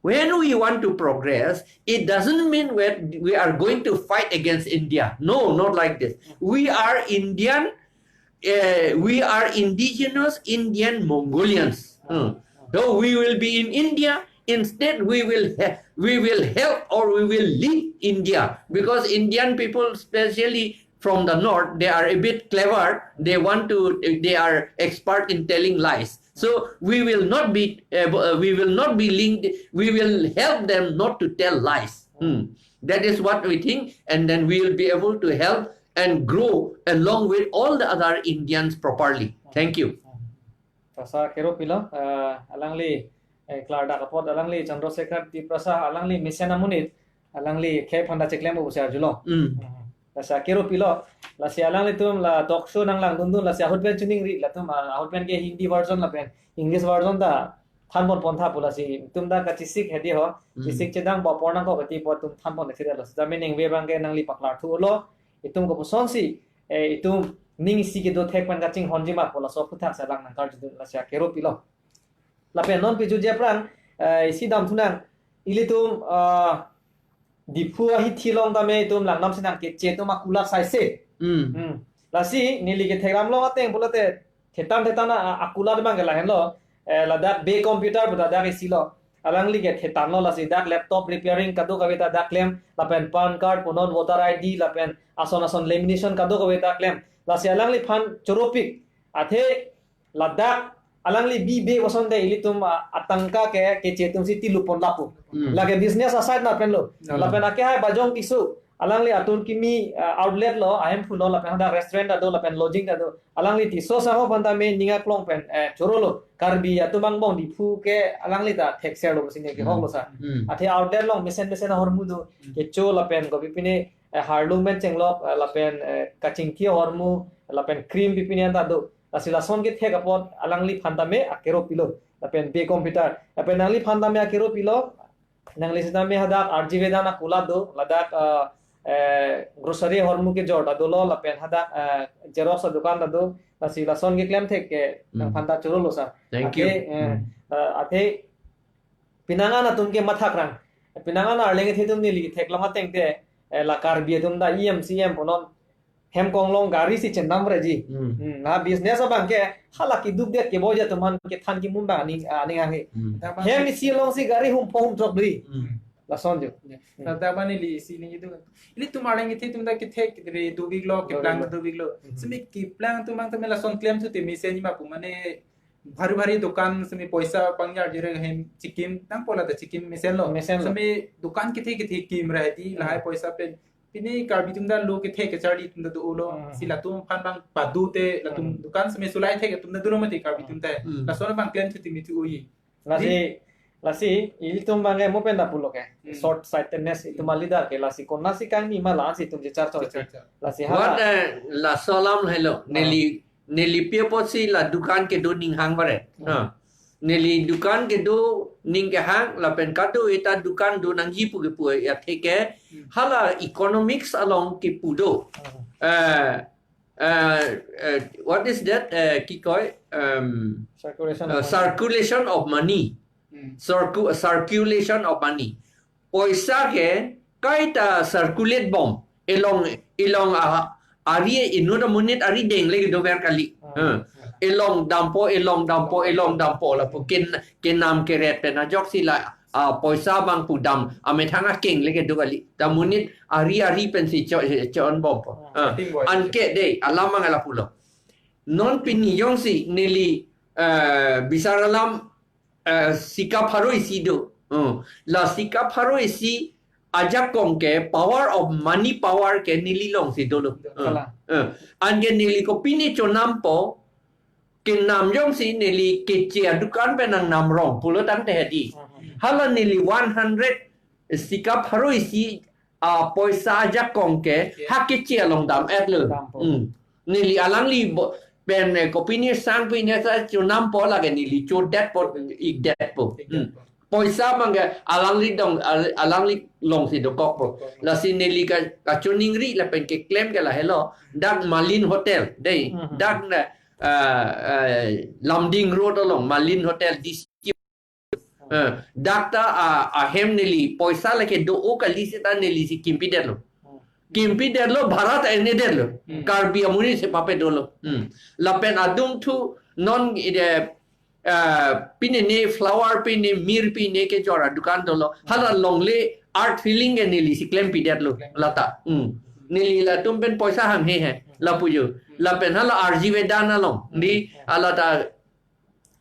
When we want to progress, it doesn't mean that we are going to fight against India. No, not like this. We are Indian, uh, we are indigenous Indian Mongolians. Hmm. So we will be in India. Instead, we will he-, we will help or we will lead India, because Indian people, especially from the north, they are a bit clever. They want to, they are expert in telling lies. So we will not be able, uh, we will not be linked. We will help them not to tell lies. Hmm. That is what we think, and then we will be able to help and grow along with all the other Indians properly. Thank you. Lasi akero pilo, eh, alangli, eh, klardak apot alangli Chandrasekhar Tiprasa alangli mesen amonit, alangli akhei aphan ta cheklem pusi arjulong. Hmm. Hmm. Lasi akero pilo, lasi alanglitum la talk show nanglangdundun, lasi ahut pen choningri, latum, ah, ahut pen ke Hindi version lapen English version ta thanpon pon tha pu, lasi itum ta kachesik hedi ho, Hmm. chesik chedang ba apor nangkok kati apot itum thanpon thekthedetlo. Seta meaning ve abang ke nangli paklar thulo, itum kopusonsi, eh, itum ning isi kedo thek pen kachinghonji ma pu laso aphuthak si alang nangkarjudun, lasi akero pilo. Lapen non piju je aphrang, eh, isi damthunang, ilitum, ah, Diphu ahithi along tame itum langnam sinang, keche atum akulat saise. Hmm. Hmm. Lasi neli kethekdam along ateng pulote thetan thetan a, a, akulat abang ke lahenlo. Eh, ladak Bey Computer pu ladak isi lo. Alangli ke thetanlo, lasi dak laptop repairing kadokave ta dak klem, lapen PAN card, punon voter I D, lapen ason ason lamination kadokave ta klem. Lasi alangliphan choropik. Athe ladak alangli bi be kosonte ilitum, ah, atangka ke keche atumsi tilupon lapu. Hmm. Lake business aside na penlo. Hmm. Lapen akehai Bajong Tisso, alangli atur kimi, ah, outlet lo, ahemphu lo, lapen hadak restaurant ta do, lapen lodging ta do. Alangli Tisso sangho aphan tame ning aklong pen, eh, chorolo. Karbi atum angbong Diphu ke alangli ta thekserlo pusi ne kehoklo sa. Hmm. Athe outlet along mesen mesen ahormu do. Hmm. Kecho lapen kopipine, eh, harlung pen chenglok, eh, lapen, eh, kachingki ahormu, lapen cream pipine anta do. Lasi lason kethek apot alangliphan tame akero pilo. Lapen Bey Computer. Lapen nangliphan tame akero pilo. Nangli sitame hadak R G Vedan akulat do, ladak, eh, eh, grocery ahormu kejor ta dolo, lapen hadak, eh, xerox adukan ta do, lasi lason keklem thek ke Hmm. nangphan ta chorolo sa. Thank Athe, you. eh, Hmm. eh, athe pinangan atum ke mathakrang. Pinangan arleng kethe atum neli theklong ateng te, eh, la Karbi atum ta E M C M punon hem konglong gari si chenam reji. Hmm. Hmm, na business abang ke hala kedukdet keboja atum aphan kethan kimum abang aning, aning ahe. Hmm. Hem isi alongsi gari hum po hum throk dui. Hmm. Lason jo. Ya. Hmm. Tata bani li isi ning itum. Ilitum arleng kethe atum ta kethek re dovik lo, keplang Dovik lo. dovik lo. Hmm. Simi keplang atum abang tame lason klemthu te mesen ma pu mane bhari bhari dukan simi poisa pangyar jire hem chikim tangpo, lata chikim mesenlo. Mesenlo. Simi dukan kethe kethe kim ra di Hmm. lahai poisa pen. Pini Karbi atum ta lo kethe kecharli atum ta dolo. Hmm. Si latum aphan abang padu te latum Hmm. dukan simi sulai thek atum ta dolo mati Karbi atum ta. Hmm. Lason abang klemthu te mithu oi. Lasi, Di- lasi ilitum abang ke mo pen ta pulo ke. Hmm. Short sightedness itum Hmm. a leader ke, lasi konatsi kangni ma la-ansi itum je charcho. Charcho. Lasi What, hala eh, laso alam helo. Hmm. Neli, neli pi apotsi la dukan kedo ning hang bare. Hmm. Ha. Neli dukan kedo ning kehang, lapen kado eta dukan do nangji pu kepu ya theke. Hmm. Hala economics along kepu do. Hmm. Eh, eh, eh, what is that? Eh, ki koi? Um, Circulation uh, of money. Circulation of money. Hmm. Circu-, circulation of money. Poisa ke kaita circulate bom. Elong, elong a, ari inut amonit ari dengle kedover kali. Hmm. Huh. Elong dampo, elong dampo, elong dampo lapu ken, kenam keret pen ajoksi la, ah, poisa abang pudam amethang akeng le kedo kali. Ta monit ari ari pensi cho, cho-on bompo. Hmm. Ah, Ting boy. Anke dei, alam abang lapulo. Non pini jongsi neli, eh, bisar alam, eh, sika pharo isi do. Hmm. La sika pharo isi ajakong ke power of money power ke neli alongsi dolo. Hmm. Kalang. Hmm. Anke neli kopine chonampo, kenam jongsi neli keche adukan pen nangnam rong pulo tangte hedi. Hmm. Hala neli one hundred sika pharo isi a poisa ajakong ke, Okay. ha keche along dam-etlo. Dampo. Hmm. Neli alangli bo-, pen, eh, kopine sang pine sa chonampo lake neli chodetpo, ikdetpo. Hmm. Ikdetpo. Poisa abang ke alangli dong, al-, alangli alongsi dokokpo. Dokokpo. Lasi neli ka, kachoningri lapen keklem ke lahelo. Dak Malin Hotel, dei. Mhm. Dak na, ah, ah, Lumding Road along, Malin Hotel, D C Eh, dak ta, ah, ahem neli poisa lake do-o kali seta neli si kimpidetlo. Hmm. Kimpidetlo, bhara ta enedetlo. Hmm. Karbi amonit si pape dolo. Hmm. Lapen adungthu non ide, ah, pine ne flower pine mir pine kejor adukan dolo. Hala longle art filling ke neli si klempidetlo. Klem. Lata. Hmm. Neli latum pen poisa hanghe he. Lapu jo. Hmm. Lapen hala R G Vedan along. Di Hmm. hala ta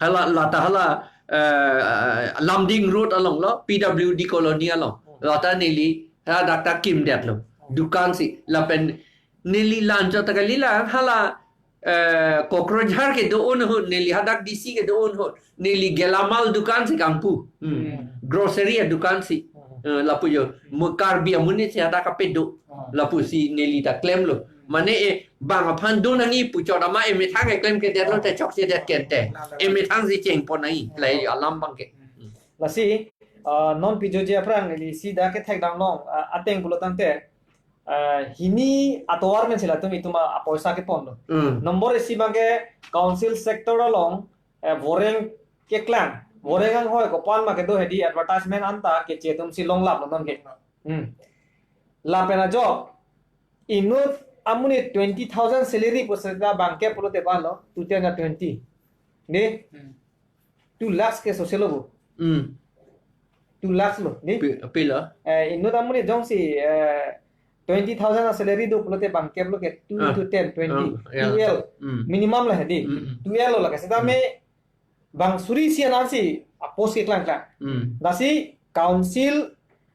Hala, lata hala, eh, Lumding Road along lo, P W D Colony along. Hmm. Lata neli, ha dak ta kimdetlo. Hmm. Dukan si, lapen neli lancho ta kali la, hala, eh, Kokrajhar kedo-an ahut, neli hadak D C kedo-an ahut, neli gelamal dukan si kangpu. Hmm. Hmm. Grocery adukan si. Hmm. Eh, lapu jo, mo Karbi amonit si hadak kapedo. Hmm. Lapusi neli ta klemlo. Hmm. Mane, eh, bang aphan do nangji pu chot amat emethang keklemkledet lote chokchedet kente. Hmm. Emethang si chengpon nangji. Hmm. Lahei alam abangke. Hmm. Lasi, ah, non pijoji aphrang neli si dak kethekdam long, ah, ateng pulo tangte, ah, hini atovar men si latum itum a, apoisa keponlo. Hmm. Number isi abangke council sector along, eh, voreng keklang. Voreng anghoi kopan ma kedo hedi advertisement anta keche atum si longlaplo nonke. Hmm. Lapen ajok, inut amonit twenty thousand salary pu seta abangke pulote vanlo, two ten na twenty. Ni? Hmm. Two lakhs ke soselo bo. Hmm. Two lakhs lo, ni? Pi-, pilo? Eh, inut amonit jongsi, eh, twenty thousand a salary do pulote abangke pulo ke two Ah. into ten, twenty. Ah, yeah. Two L. Hmm. Minimum lah hedi. Hmm, hmm. Two L lo lake. Seta Hmm. me bang suri isi anat si apost keklangklang. Hmm. Lasi council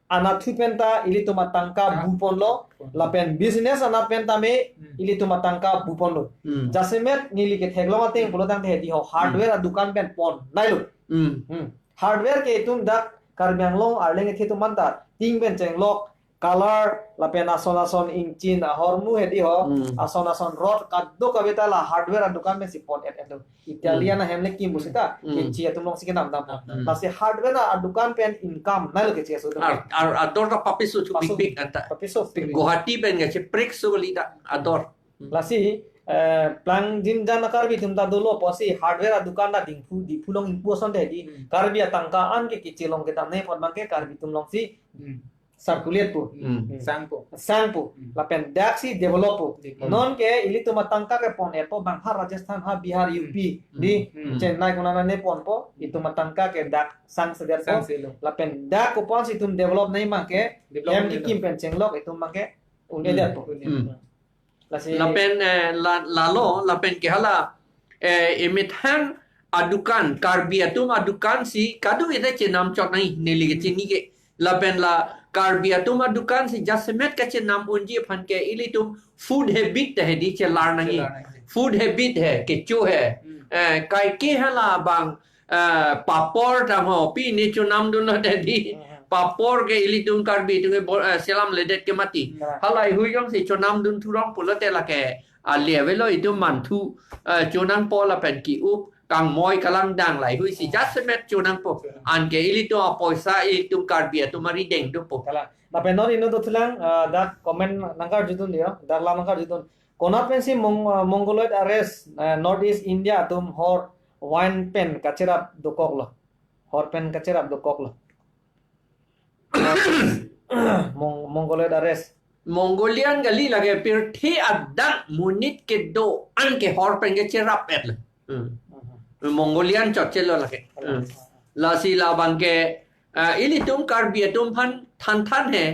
anatthu penta ilitum atangka Ah. buponlo, lapen business anat penta me Hmm. ilitum atangka buponlo. Hmm. Jasemet neli ketheklong ateng pulo tangte hedi ho hardware Hmm. adukan pen pon nailo. Hmm. Hmm. Hardware ke itum dak Karbi Anglong arleng ethe atum anta, tin pen chenglok, color, lapen ason ason ingchin ahormu hedi ho, Hmm. ason ason rod kadokave ta la hardware adukan pen si pon-et-etlo. Italian Hmm. ahem le kim pu seta, Hmm. keche atum along si kenamdam. Hmm. Lasi hardware adukan pen income nailo keche aso atum. Ar, ar, ador ta papiso thu Paso bikbik anta. Papiso bikbik. Guwahati pen kacheprekso kali ta ador. Hmm. Lasi, eh, plang jimjan a Karbi atum ta dolo pusi hardware adukan ta Diphu, Diphu along ingpu asonte hedi. Hmm. Karbi atangka an ke keche along kedam ne pon abangke Karbi atum along si Hmm. circulate po. Hmm. Hmm. Sangpo. Sangpo. Hmm. Lapen dak si develop po. Develop. Nonke ilitum atangka kepon-etpo bang ha Rajasthan, ha Bihar, Hmm. U P, Hmm. di Hmm. Chennai konat ne ponpo, itum atangka ke dak sangsedet po. Sangselo. Lapen dak kopan si itum develop nangji abangke, Develop hem nangji kekim pen chenglok itum abangke un-edet po. Hmm. Lasi Lapen, eh, la, lalo, lapen ke hala, eh, emethang adukan, Karbi atum adukan si kadokave ta chenam chot nangji, neli kechini ke. Lapen la Karbi atum adukan si jasemet kachenam unji aphan ke ilitum food habit ta hedi chelar nangji. Chelar nangji. Food habit he, kecho he. Hmm. Eh, kaike hala bang, eh, papor tangho, pine chonamdunlo hedi. Hmm. Papor ke ilitum Karbi atum ke bo-, eh, selamledet ke mati. Hmm. Halahei hui jongsi chonamdun thurong pulote lake, ah, le avelo itum manthu, eh, chonangpo lapen ki-up, kangmoi kalangdang lahei hui si Hmm. jasemet chonangpo. Hmm. Anke ilitum apoisa ilitum Karbi atum arideng dopo. Kalang. Lapen non inut dothulang, ah, dak comment nangkarjudun yo, dak lam nangkarjudun. Konat pensi Mong-, ah, Mongoloid a race, ah, North East India atum hor wine pen kacherap dokoklo. Hor pen kacherap dokoklo. Mong-, Mongoloid a race. Mongolian kali lake, pirthe adak monit kedo-an ke hor pen kecherap-etlo. Hmm. Mhm. Mongolian chotchelo lake. Hmm. Lasi labangke, ah, ilitum Karbi atum aphan thanthan he.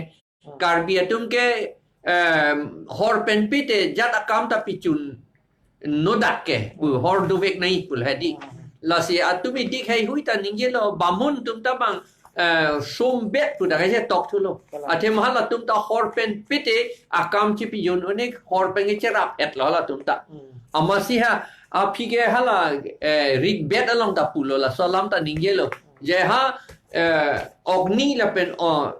Hmm. Karbi atum ke, em, hor pen pite jat akam ta pichunnodak ke, pu hor dovek nangji pulo hedi. Hmm. Lasi atum idik heihui ta ningjelo, bamun atum ta bang, eh, sombet pu dak aje tokthulo. Kalang. Athe ma halatum ta hor pen pite akam chipijun un-e hor pen kecherap-etlo halatum ta. Hmm. Amatsi ha, aphi ke hala, eh, Rig Bed along ta pulo, laso alam ta ningjelo. Hmm. Je ha, eh, Agni lapen, oh,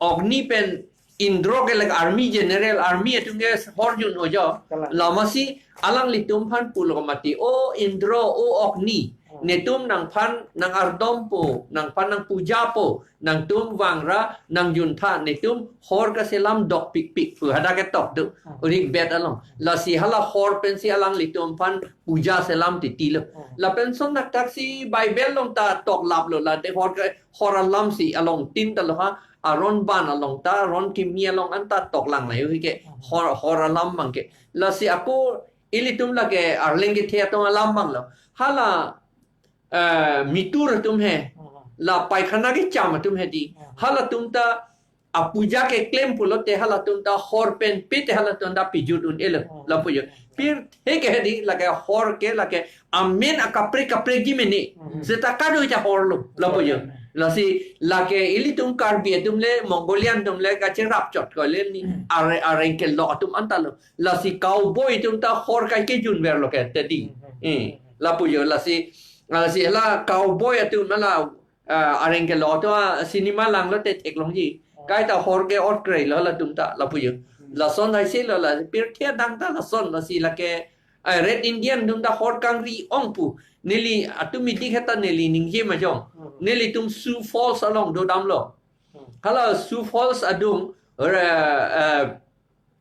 Agni pen Indro ke lake army general, army atum ke hor jun-o jo. Kalang. Lamatsi alanglitum aphan pulo mati, "O Indro, o Agni, Hmm. netum nangphan nang-ardompo, nangphan nangpujapo, nangtum vangra nangjuntha, netum hor kaselam dokpikpik," pu hadak ketok do. Hmm. Rig Bed along. Lasi hala hor pensi alanglitum aphan puja selam titilo. Hmm. Lapen son naktaksi Bible along ta toklaplo, late hor ke, hor alam si along tin ta lo ha, Aron Ban along ta, Aron Kimi along anta toklang lahei ke, Hmm. hor, hor alam abangke. Lasi ako ilitum lake arleng kethe atum alam abanglo. Hala, eh, mitur atum he, Hmm. la paikhana kecham atum hedi. Hmm. Halatum ta apuja keklem pulote halatum ta hor pen pite halatum ta pijut un-elo, Hmm. lapu jo. Pirthe ke hedi lake hor ke lake amen akaprek kaprekji mene. Hmm. Seta kadokave ta horlo, lapu jo. Hmm. Lasi lake ilitum Karbi atum le, Mongolian atum le kacherap chot ko le ni, are, areng kelok atum anta lo. Lasi cowboy atum ta hor kai kejun ver lo ke tadi. Eh, lapu jo, lasi, lasi la cowboy atum la, ah, areng kelok atum, ah, cinema lang lo te theklongji. Kaita hor ke-ot krei lo latum ta, lapu jo. Lason hai si lo la, pirthe adang ta lason, lasi lake, ah, Red Indian atum ta hor kangri ong pu. Neli atum midi kheta neli ningje majong. Nelitum Sioux Falls along dodam lo. Hala Sioux Falls adung, eh, eh,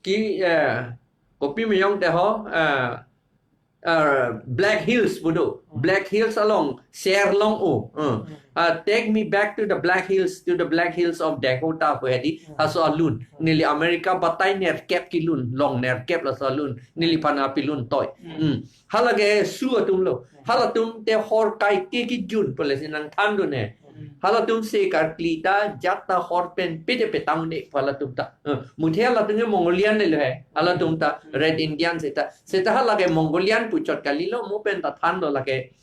ki, eh, kopi majong te ho, eh, eh, Black Hills pu do. Black Hills along, Ser long o. Eh. Ah, take me back to the Black Hills, to the Black Hills of Dakota pu hedi, haso alun. Neli America batai nerkep kelun, long nerkep laso alun. Neliphan apilun toi. Hmm. Hala ke Sioux atum lo. Halatum te hor kai ke kejun pu lesi nangthandun he. Halatum se karkli ta jat ta hor pen pete petang de pu halatum ta. Eh, muthe halatum ke Mongolian le lo he. Halatum ta Red Indian seta. Seta hala ke Mongolian puchot kali lo, mo pen ta than lo lake.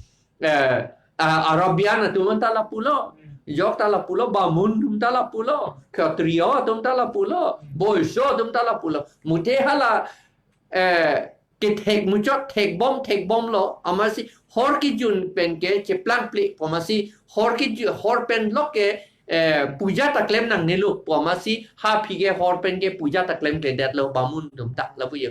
Eh, ah, Arabian atum ta lapu lo. Yok ta lapu lo, Bamun atum ta lapu lo. Kshatriya atum ta lapu lo. Boisyo atum ta lapu lo. Muthe hala, eh, kethek muchot thekbom thekbom lo, amatsi hor kejun pen ke cheplang ple, pu amatsi hor keju-, hor pen lok ke, eh, puja ta klem nangne lo, pu amatsi ha aphi ke hor pen ke puja ta klemkledet lo, Bamun atum ta, lapu jo.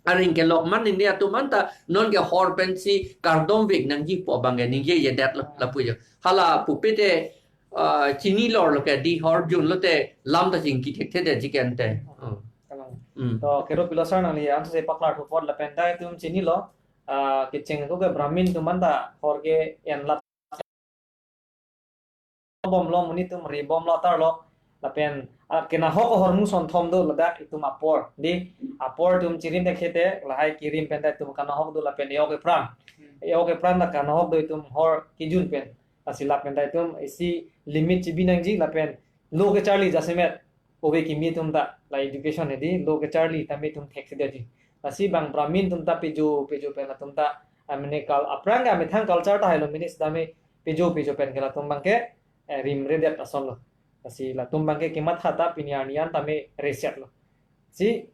Areng kelok man India atum anta non ke hor pensi kardom vek nangji pu abang ke ningjejedet lo, lapu jo. Hala pupe te, ah, chini lor lo ke di hor jun lo te lam ta chingki thekthe de chicken te. Hmm. Kalang. Hmm. To kero pilo sir nangli ansose paklar thu apot lapen ta itum chinilo, ah, kecheng ako ke Brahmin atum anta hor ke-en la bom lo, monit atum ri bom lo, tar lo. Lapen, ah, kenahok ahormu sonthom do ladak itum apor. Di apor atum chirim thekthe te, lahai kerim pen ta itum kanahok do lapen e-ok epran. E-ok epran ta kanahok do itum hor kejun pen. Lasi lapen ta itum isi limit chibi nangji lapen lo kecharli jasemet ove kimi atum ta la education hedi lo kecharli tame itum thekthedet ji. Lasi bang Brahmin atum ta pejo pejo pen atum ta, ah, mane kal-, aphrang ke amethang culture ta hailo, mane sitame pejo pejo pen ke latum abang ke, eh, rimredet ason lo. Lasi latum abang ke kematha ta pini arni an tame reset lo. Si,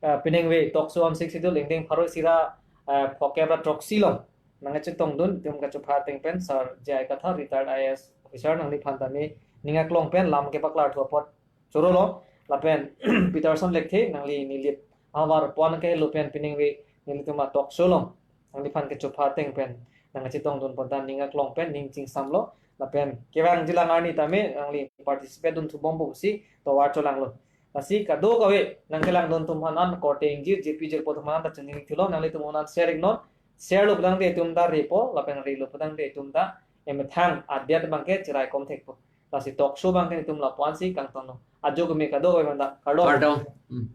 eh, peningve talk show on Sixth Schedule ingdeng pharo isi ra, eh, phokep ra throksi lo nangkachetongdun itum kachopha ateng pen Sir J I Kathar, retired I A S officer, nangliphan tame ning aklong pen lam kepaklar thu apot choro lo. Lapen Peterson Lekthe, nangli nilip ahavar pon ke lo pen peningve nelitum a talk show lo nangliphan kachopha ateng pen nangkachetongdun pon ta ning aklong pen ning chingsam lo. Lapen kevang jilang arni tame nangli participate dun thubom pusi tovar cholang lo. Lasi kadokave nangkelangdun atum aphan an korte ingjir, jirpi jirpo atum aphan ta choningri thulo, nanglitum un an share iknon, share lo pulangte itum ta repo, lapen relo pulangte itum ta emethang adet abang ke cherai kom thekpo. Lasi talk show abang ke itum lapu-an si kangtonlo. Ajo keme kadokave aphan ta kardom. Kardom. Hmm.